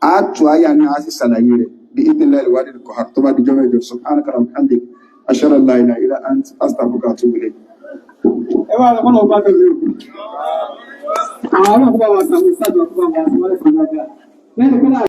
Àátù àyà náà á sì ṣàlàyé rẹ̀ bí idhnillahi al-wahidil qahhar tó bá dijọ́ mẹ́jọ. Subhanaka wa bihamdik, ashhadu an la ilaha illa anta, astaghfiruka wa atubu ilayk. Ẹ wá lọ kọ́nà ọba bẹ̀rẹ̀ o. Àwọn ọlọ́pàá wa sàmì sáàdùn ọkọ̀ wa sàmì dáadáa. Lẹ́nu pé